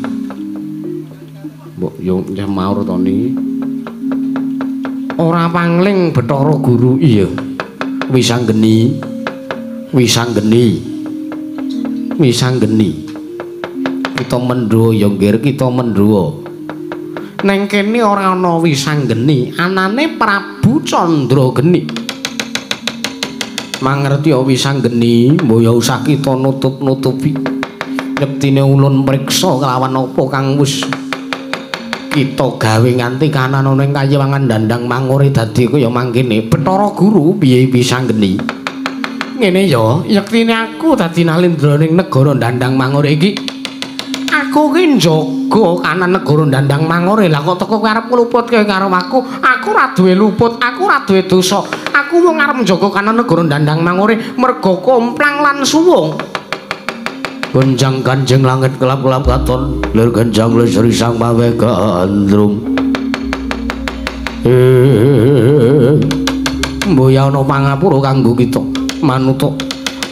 Mbok yo maur to ni. Ora pangling Bathara Guru iya. Wisanggeni. Wisanggeni. Wisanggeni. Kita mendho ya nggir, kita mendho. Neng kene ora ana wisanggeni, anane Prabu Candrageni. Mangerti ya wisanggeni, mbok ya usah kita nutup-nutupi. Yektine ulun mriksa kelawan apa kang wis kita gawe nganti kanan ana ing kayiwangan dandang mangure dadi kaya mangkene. Bathara Guru piye wisanggeni? Ngene ya, yektine aku dadi nalindra ning negara Dandang Mangure iki. Aku ki njaga kanan negara Dandang Mangure. Lah kok teko kowe arep ngluputke karo aku? Aku ora duwe luput, aku ora duwe dosa. Aku wong arep njaga kanan negara Dandang Mangure merga komplang lan suwung. Gonjang ganjeng langit kelap-kelap katon, lir genjang lisri sang mawe gandrung. Mboya ana pangapura kanggo kita. Manutuk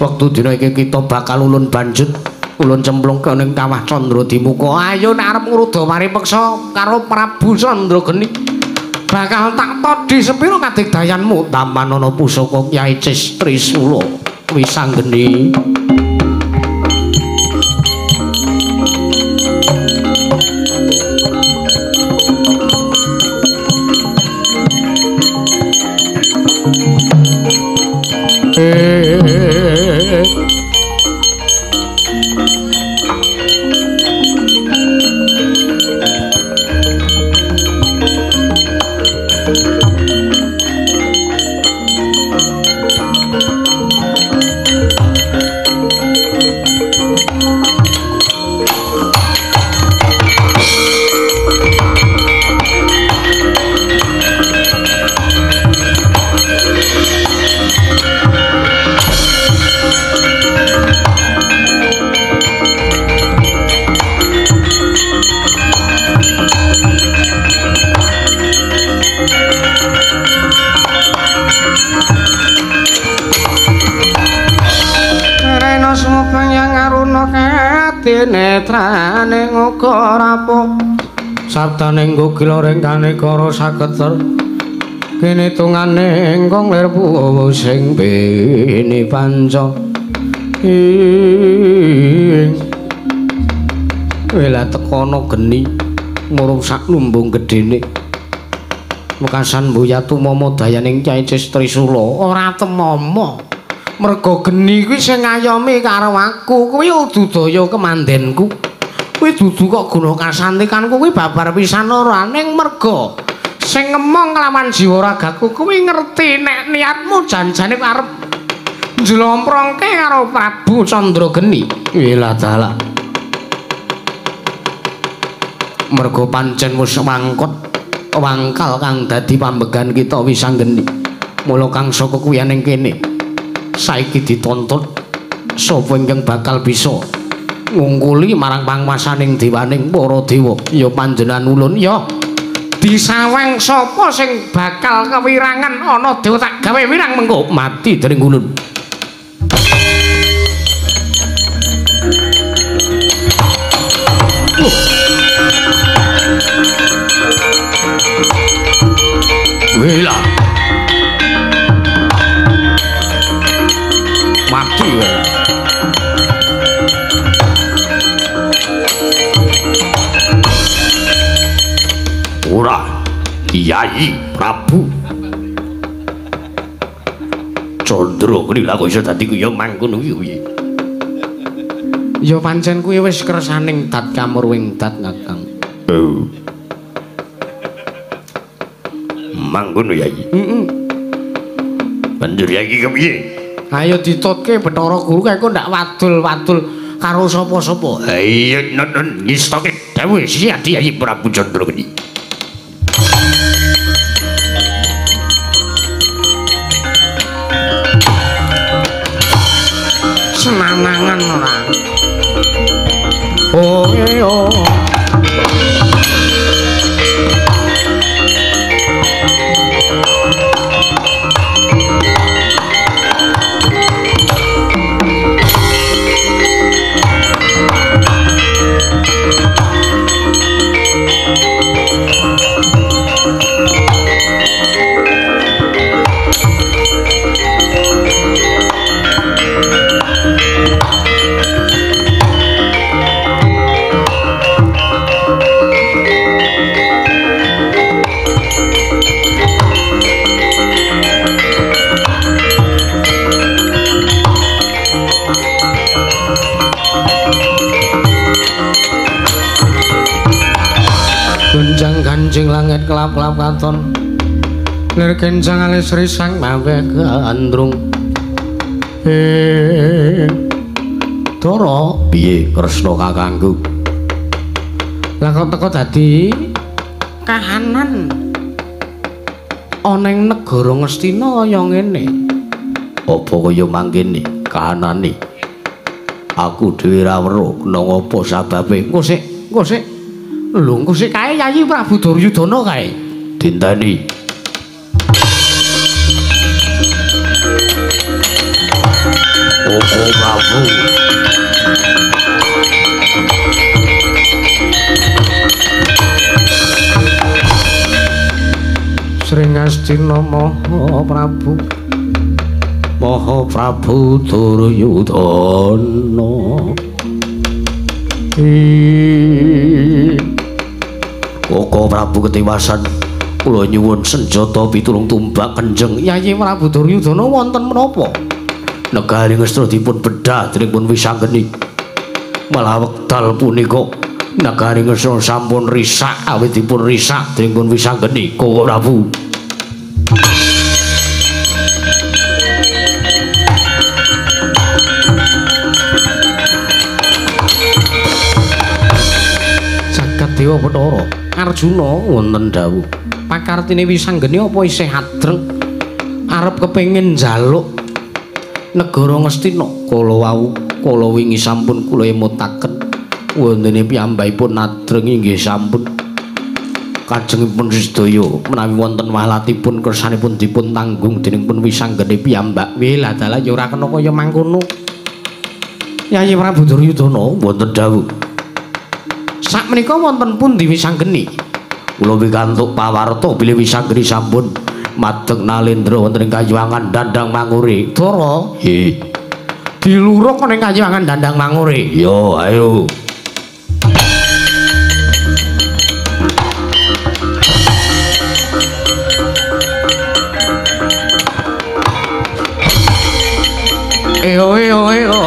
wektu dina iki kita bakal ulun banjut ulun cemplungke ning kawah Candra Dimuka. Ayo nek arep ngruda paripeksa karo Prabu Candrageni bakal tak todhi sepira kadigdayanmu. Tampanana pusaka Kyai Cis Trisula Wisanggeni. Netrane uga rapuh sabdaning gugila ring kanekara saketer kene tungane ingkang lir puwu sing bene panca ing wela tekono geni murung sak lumbung gedene mekasan mbuyatu momo dayaning Kyai Cis Trisula ora temomo. Merga geni kuwi sing ngayomi karo aku kuwi ududaya kemandenku kuwi dudu kok guna kasantikanku kuwi babar pisan ora ning merga sing ngemong kelawan jiwa ragaku kuwi ngerti nek niatmu janjane arep njlomprongke karo Prabu Candrageni. Wilah dalah merga pancen wis wangkot wangkal kang dadi pambegan kita Wisanggeni. Mula kang saka kuwi ning kene saiki dituntut sapa ingkang bakal bisa ngungkuli marang panguwasaning dewaning para dewa ya panjenengan ulun ya disawang sapa sing bakal kewirangan ana dewa tak gawe wirang mengko mati dening ulun. Wela mati kowe. Ora Kyai Prabu Candra kuwi lha kok iso dadi kaya mangkono kuwi piye? Ya pancen kuwi wis kersaning dat kamurwing dat, Kakang. Oh. Mangkono Yai. Heeh. Banjur Yai iki kepiye? Ayo ditutke Bathara Guru kae kok ndak wadul-wadul karo sapa-sapa. Ha iya nun ngistoke dawuh Siyadi Yai Prabu Candra Geni. Senanangan ora. Oh iya. Gonjang ganjing langit kelap-kelap katon lir kencang alis risang mawe gandrung. Dara piye Kresna kakangku? Lah kok teko dadi kahanan ana ing negara Ngastina kaya ngene? Apa kaya mangkene kahanane? Aku dhewe ra weruh kena ngapa sababe. Engko sik, engko sik. Lho engko sik kae Yayi Prabu Duryudana kae. Dinteni. Koko Prabu. Sri Ngastina Maha Prabu. Maha Prabu Duryudana. Koko Prabu ketiwasan, kula nyuwun senjata pitulung tumbak kenjeng. Yayi Prabu Duryudana wonten menapa? Negari Ngastina dipun bedhah dening pun Wisanggeni. Malah wekdal punika negari Ngastina sampun risak awit dipun risak dening pun Wisanggeni. Koko Prabu. Jagat Dewa Bathara Arjuna wonten dawuh. Pakartine Wisanggeni apa isih adreng arep kepengin njaluk negara Ngastina? Kala wau kala wingi sampun kula emutaken wontene piyambakipun adreng inggih sampun kajengipun sedaya menawi wonten walatipun kersanipun dipun tanggung dening pun Wisanggeni piyambak. Wih dalah ya ora kena kaya mangkono. Yayi Prabu Duryudana wonten dawuh. Sakmenika wonten pundi Wisanggeni? Kula pikantuk pawarta bilih Wisanggeni sampun madeg nalendra wonten ing Kayuwangan Dandang Mangure. Dara, nggih. Diluruk ning Kayuwangan Dandang Mangure. Yo, ayo. Eo eo eo.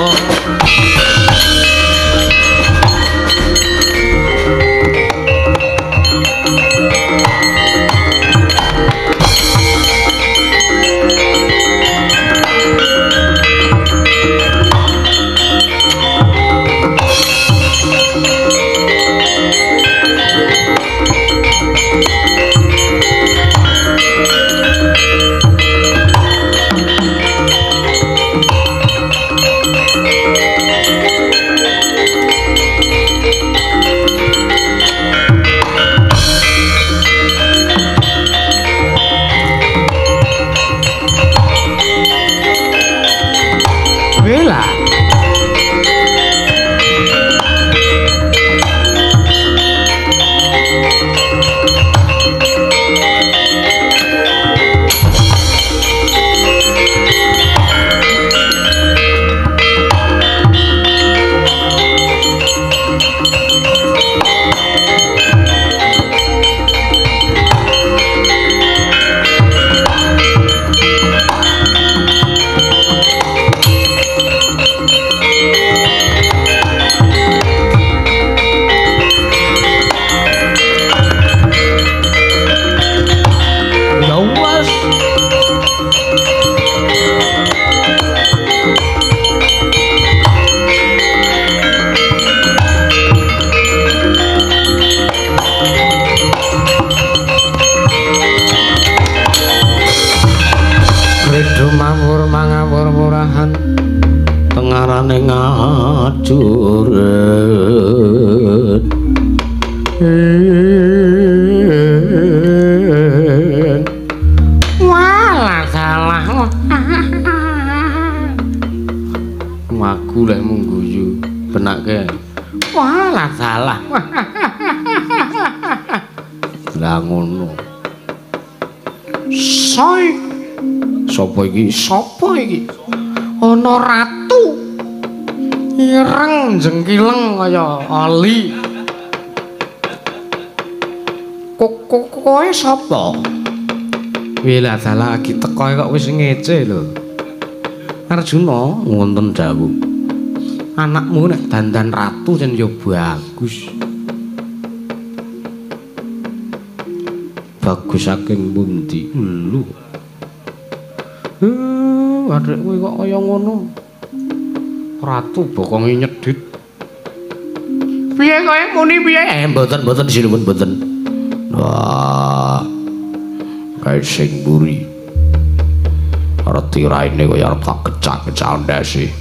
Walah salah. Maku lek mung guyu benake. Walah salah. Lah ngono. Soy. Sapa iki? Sapa iki? Ana ratu. Ireng jengkileng kaya oli. Kowe sapa? Wilah dalah lagi teko kok wis ngece lho. Arjuna wonten dawuh. Anakmu nek dandan ratu jen ya bagus. Bagus saking pundi? Lho. Adek kowe kok kaya ngono. Ratu bokonge nyedhit. Piye kowe muni piye? Mboten sinuwun mboten. Wah. Kae sing mburi. Reti raine kaya arep tak kecak-kecak ndase.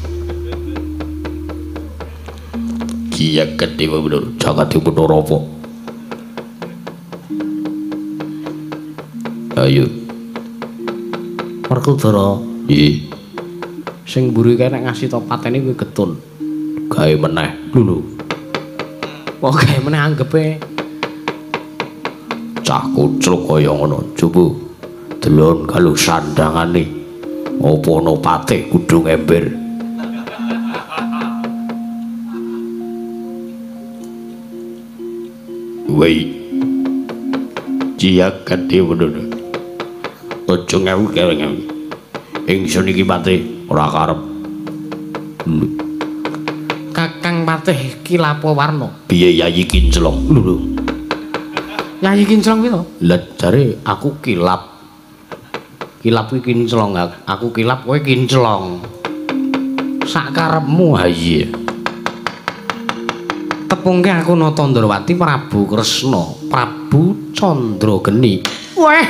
Kiya gedhe bener jagat Bathara apa? Ayo. Werkudara. Nggih. Sing mburi kae nek ngasih to pateni kuwi getun. Gawe meneh. Lho lho. Kok gawe meneh anggepe cah kucluk kaya ngono. Coba delon kalau sandangane. Apa ana patih kudung ember. Wei. Jiakan dewa bener. Aja ngewu-ngewu. Ingsun iki patih ora karep. Kakang Patih Kilapawarna. Piye Yayi Kinclong? Lho lho. Yayi Kinclong kuwi to? Lah jare aku kilap. Kilap kuwi kinclong, aku kilap kowe kinclong. Sak karepmu ha iya. Tepungke aku Nata Ndrawati Prabu Kresna, Prabu Candrageni. Weh.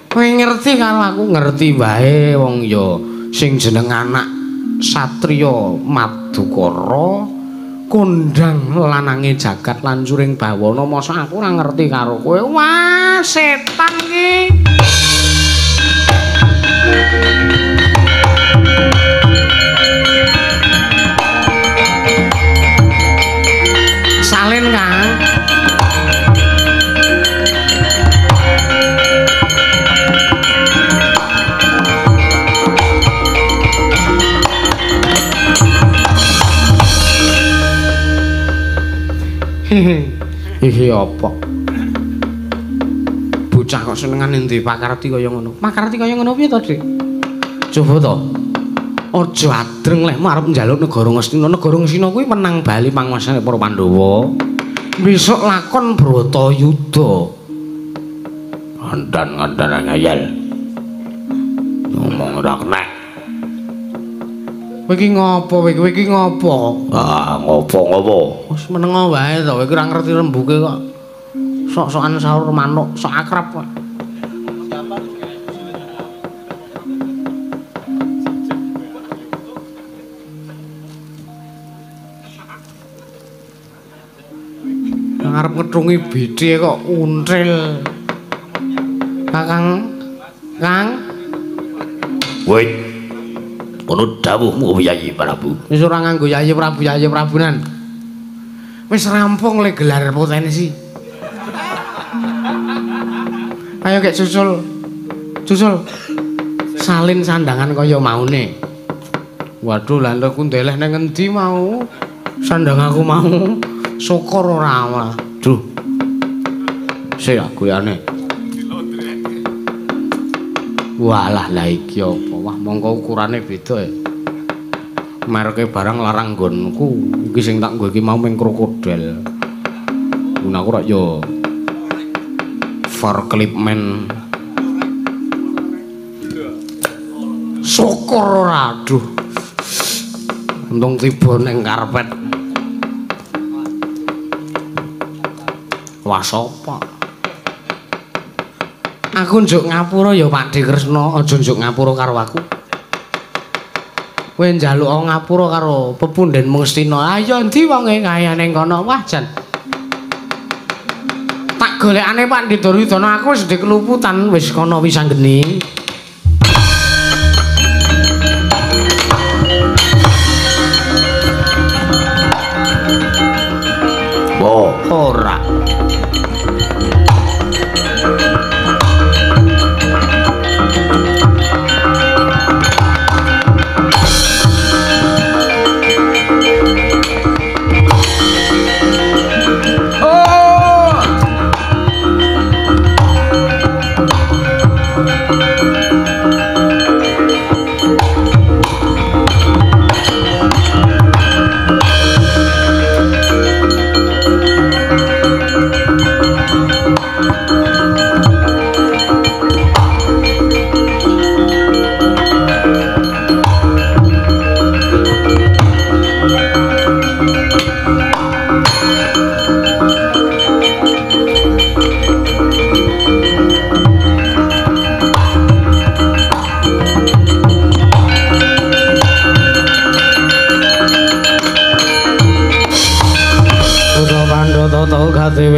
Kowe ngerti karo aku ngerti wae wong ya sing jeneng anak satriya Madukara kondang lanange jagat lancuring bawana mosok aku ora ngerti karo kowe. Wah, setan iki. Salin, Kang. Iki apa? Bocah kok senengane ndi pakarti kaya ngono. Pakarti kaya ngono piye to, Dik? Coba to. Aja adreng leh arep njaluk negara Ngastina. Negara Ngastina kuwi menang bali panguwasane para Pandhawa. Besok lakon Bratayuda. Andan-andan ngayal. Ngomong ora kena. Kowe iki ngopo kowe? Kowe iki ngopo? Ah, ngopo-ngopo. Wis menengo wae to, kowe iki ora ngerti rembuke kok. Sok-sokan sahur manuk, sok akrab kok. Arep ngetrungi bidhe kok untril. Kakang, Kang. Woi. Ono dawuhmu Yayi Prabu. Wis ora nganggo Yayi Prabu, Yayi Prabunan. Wis rampung le gelar potensi. Ayo kek susul. Susul. Salin sandangan kaya maune. Waduh, lha aku ndeleh nang endi mau? Sandang aku mau. Syukur ora malah. Duh. Sik aku yane. Walah lah iki apa? Wah, mongko ukurane beda ya. Mereke barang larang nggonku. Iki sing tak nggo iki mau ming krokodil. Mun aku rak yo for clipman. Syukur ora, aduh. Untung tiba ning karpet. Wah, sapa? Aku njuk ngapura ya Pakde Kresna, aja njuk ngapura karo aku. Kowe njaluk ngapura karo pepundhenmu Ngastina. Ayo endi wonge kaya ning kono? Wah, jan. Golekane Pak Duryudana aku wis ndek keluputan wis kono Wisanggeni. Oh, ora.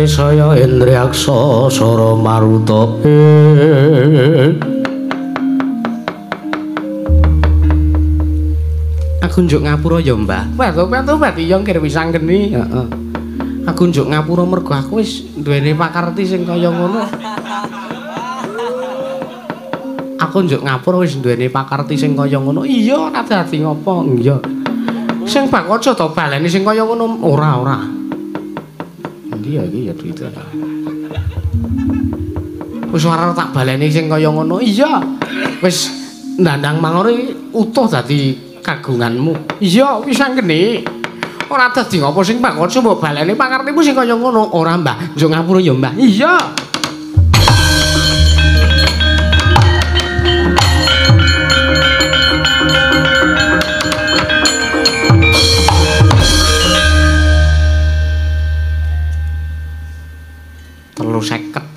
Saya Indriyaksa Sara Maruta. Aku njuk ngapura ya, Mbah. Wah, iya ngger Wisanggeni. Heeh. Aku njuk ngapura mergo aku wis duweni pakarti sing kaya ngono. Aku njuk ngapura wis duweni pakarti sing kaya ngono. Iya, ora dadi ngopo. Iya. Sing bak aja to baleni sing kaya ngono. Ora, ora. Iya iki ya duit. Wis ora tak baleni sing kaya ngono. Iya. Wis ndandang mangore utuh dadi kagunganmu. Iya, Wisanggeni. Ora dadi ngopo sing bak aja mbok baleni pakartimu sing kaya ngono. Ora, Mbah. Njuk ngapura ya, Mbah. Iya.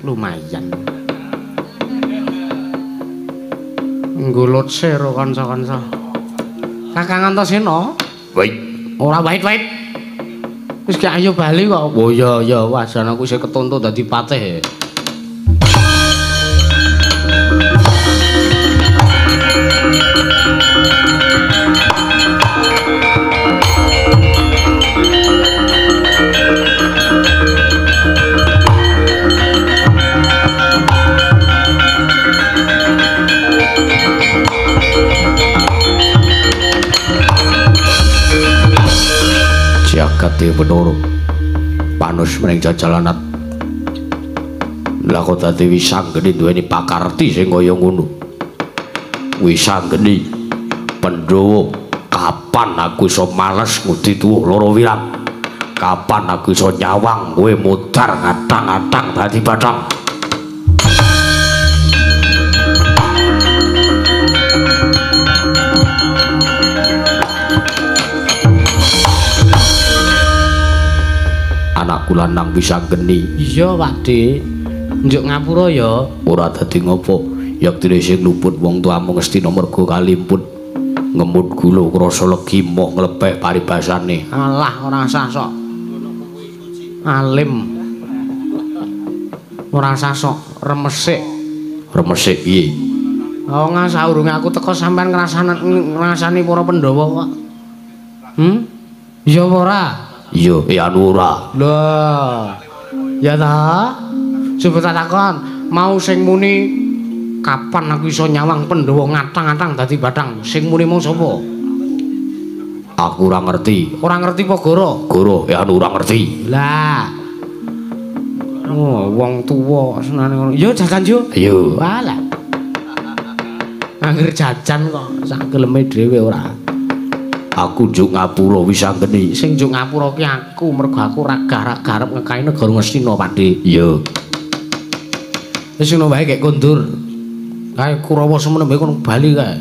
Lumayan. Nggulut sero kanca-kanca. Kakang Antasena. Wait. Ora wait-wait. Wis gak ayo bali kok. Oh iya iya, wah jan aku isih ketonto dadi patih. Jagat Dewa Panus mring jajalanat. Lah kok dadi Wisanggeni duweni pakarti sing kaya ngono. Wisanggeni Pandhawa, kapan aku iso males ngudi tuwuh loro wirang? Kapan aku iso nyawang kowe mudhar ngatang-atang dadi bathang? Anakku lanang Wisanggeni. Iya, Pakde. Njuk ngapura ya. Ora dadi ngopo. Yektine sing luput wong tuamu Ngastina merga kalimput. Ngemut gula krasa legi moh nglepek paribasane. Alah, ora usah sok. Alim. Ora usah sok remesik. Remesik piye? Oh, saurunge aku teko sampean ngrasani para Pandhawa kok. Iya apa ora? Iya, ya anu ora. Lho. Ya ta? Coba tak takon, mau sing muni kapan aku iso nyawang Pandhawa ngatang-atang dadi bathang? Sing muni mau sapa? Aku ora ngerti. Ora ngerti apa goro? Goro, ya anu ora ngerti. Lah. Oh, wong tuwa senane ngono. Yo jajan yo. Ayo. Walah. Angger jajan kok sak geleme dhewe ora. Aku njuk ngapura Wisanggeni. Sing njuk ngapura ki aku mergo aku ragah-ragah arep ngekahi negara Ngastina, Pakde. Iya. Wis ngono wae gek kondur. Kae Kurawa semono wae kono bali kae.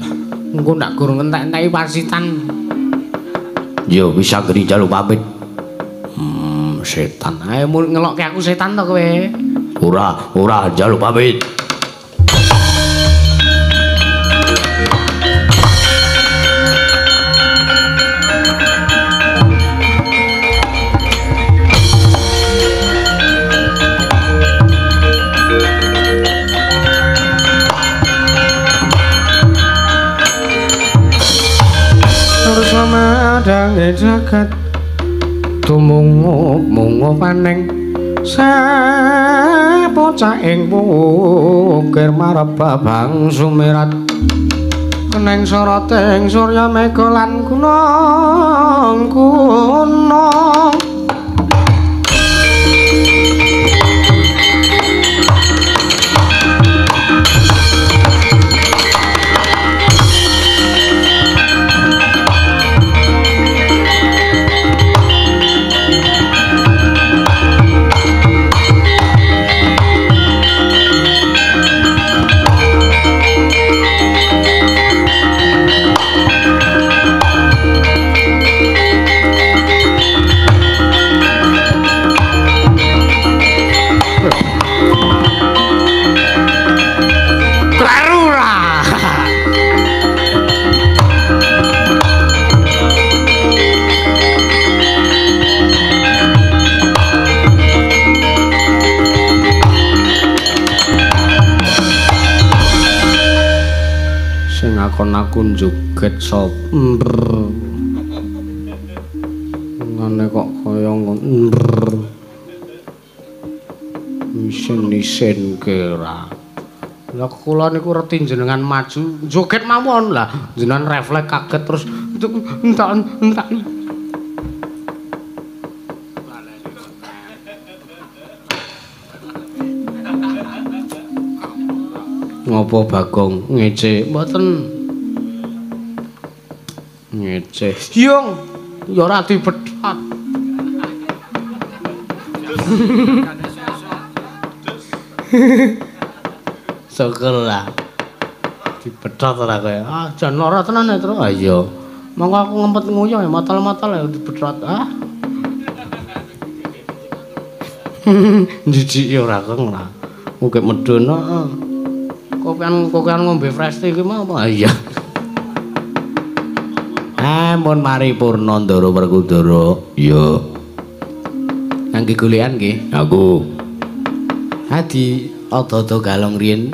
Engko ndak gur ngentek-enteki pasitan. Iya, Wisanggeni njaluk pamit. Setan. Ayo ngelokke aku setan to kowe. Ora, ora njaluk pamit. jagat tumungup-mungup paning sapocah ing pukir marep babang sumirat keneng soroting surya mega lan gunung gunung. Kon aku joget sop ngene kok kaya ngono isin-isin kira. Lah kula niku reti jenengan maju joget mawon lah jenengan refleks kaget terus entak entak. Ngopo Bagong ngece mboten ngece yung ya ora dibethat. Syukur lah dibethat ora kaya ah jan lara tenan ya terus. Ah iya monggo aku ngempet nguyuh ya matal-matal ya dibethat ah. Jijik ya ora keng lah mungkin medun heeh. Kokean ngombe fresh tea kuwi mau apa? Iya. Mun paripurna Ndara Werkudara. Iya. Ngangge golekan nggih. Aku. Ha di ada-ada galong riyin.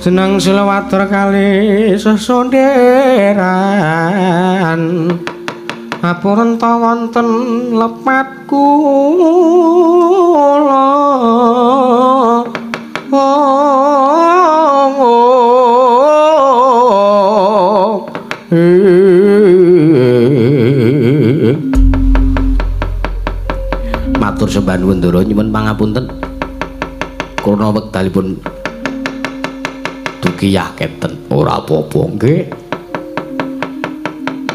Jeneng Silawater kali sesonderan. Apurenta wonten lepat kula. Matur sembah nuwun Ndara nyuwun pangapunten. Krana wekdalipun dugi yaketen ora apa-apa nggih.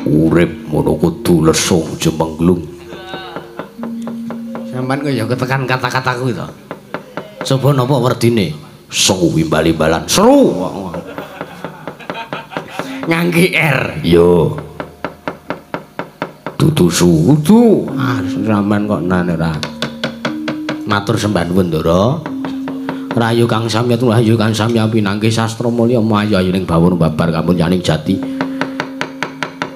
Urip ngono kudu lesung jemengglung. Sampeyan kok ya ketekan kata-kataku to. Coba napa werdine? Sewu imbal-imbalan. Seru. Ngangge R. Yo. Dudu sudu. Ah, sampeyan kok nane ora. Matur sembah nuwun Ndara. Rahayu kang samya rahayu kang samya pinanggih sastra mulya mayu ayuning bawon babar kamulyaning jati.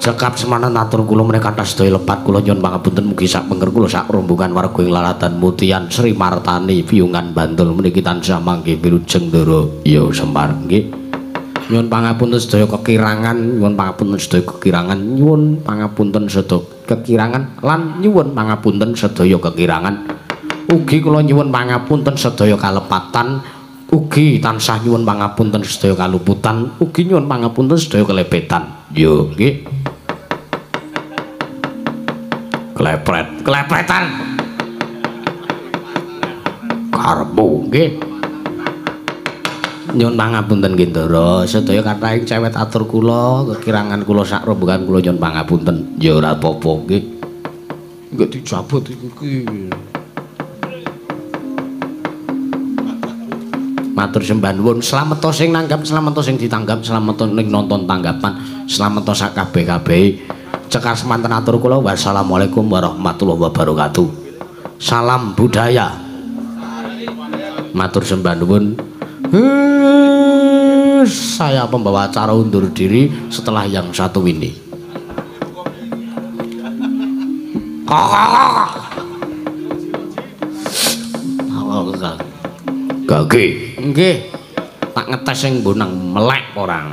Cekap semanan atur kula menika kathah sedaya lepat kula nyuwun pangapunten mugi sak pengker kula sak rombongan warga ing Lalatan Mutian Sri Martani Piyungan Bantul meniki tansah mangke wilujeng Ndara. Ya Semar nggih. Nyuwun pangapunten sedaya kekirangan, nyuwun pangapunten sedaya kekirangan, nyuwun pangapunten sedaya kekirangan lan nyuwun pangapunten sedaya kekirangan. Ugi kula nyuwun pangapunten sedaya kalepatan, ugi tansah nyuwun pangapunten sedaya kaluputan, ugi nyuwun pangapunten sedaya kelebetan. Yo nggih. Klepret, klepretan. Karepmu nggih. Nyuwun pangapunten nggih Ndara, sedaya kathah ing cewet atur kula, kekirangan kula sak rombongan kula nyuwun pangapunten. Ya ora apa-apa nggih. Nggih dijabut iki. Matur sembah nuwun, slamet sing nanggap, slamet sing ditanggap, slamet ning nonton tanggapan, slamet sak kabeh-kabehe. Cekar semanten atur kula, wassalamualaikum warahmatullahi wabarakatuh. Salam budaya. Matur sembah nuwun. Saya pembawa acara undur diri setelah yang satu ini. Gage. Nggih. Tak ngetes sing bonang melek ora.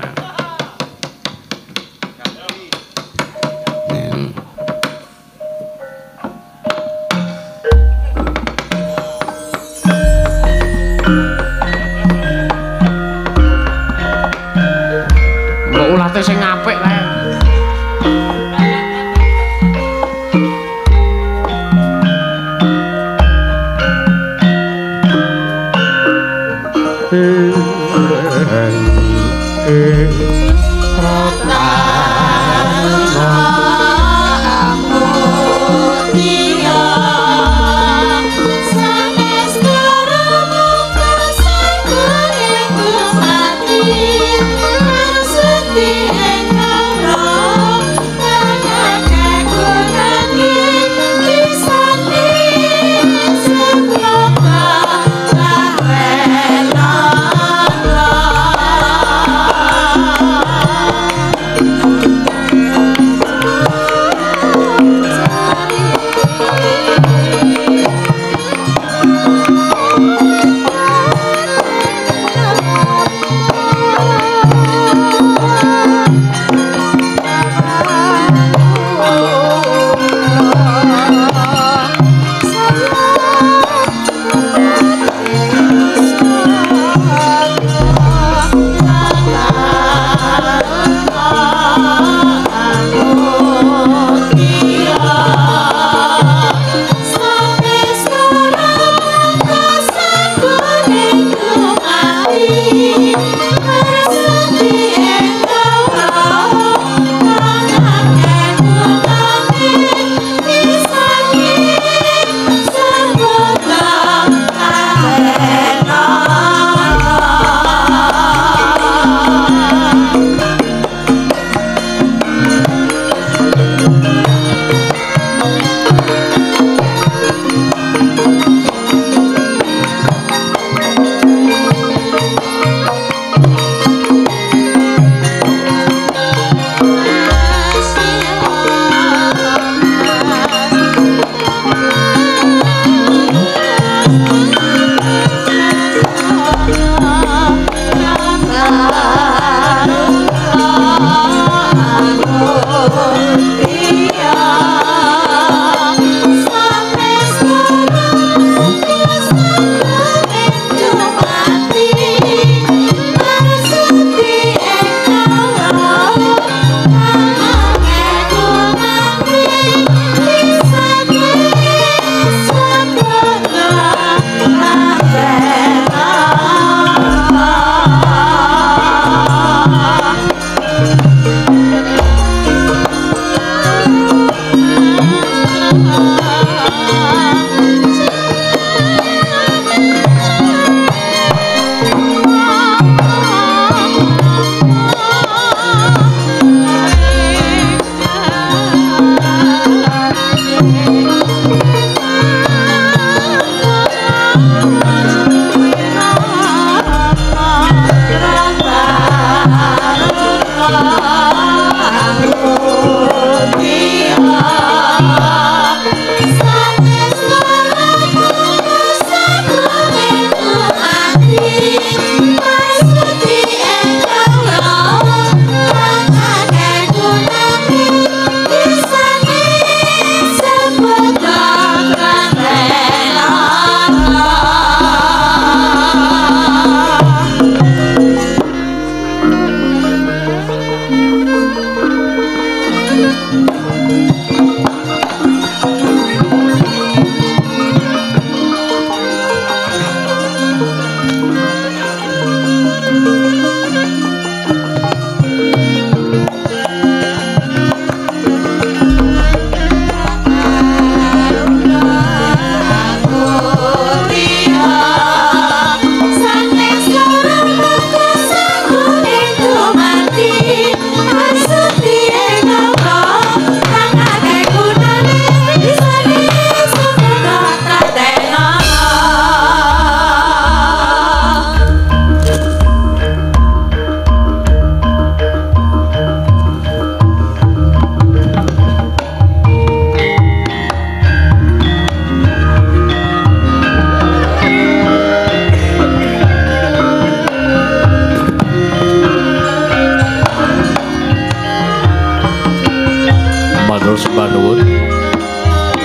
Matur sembah nuwun.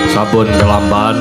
Sampun kelampan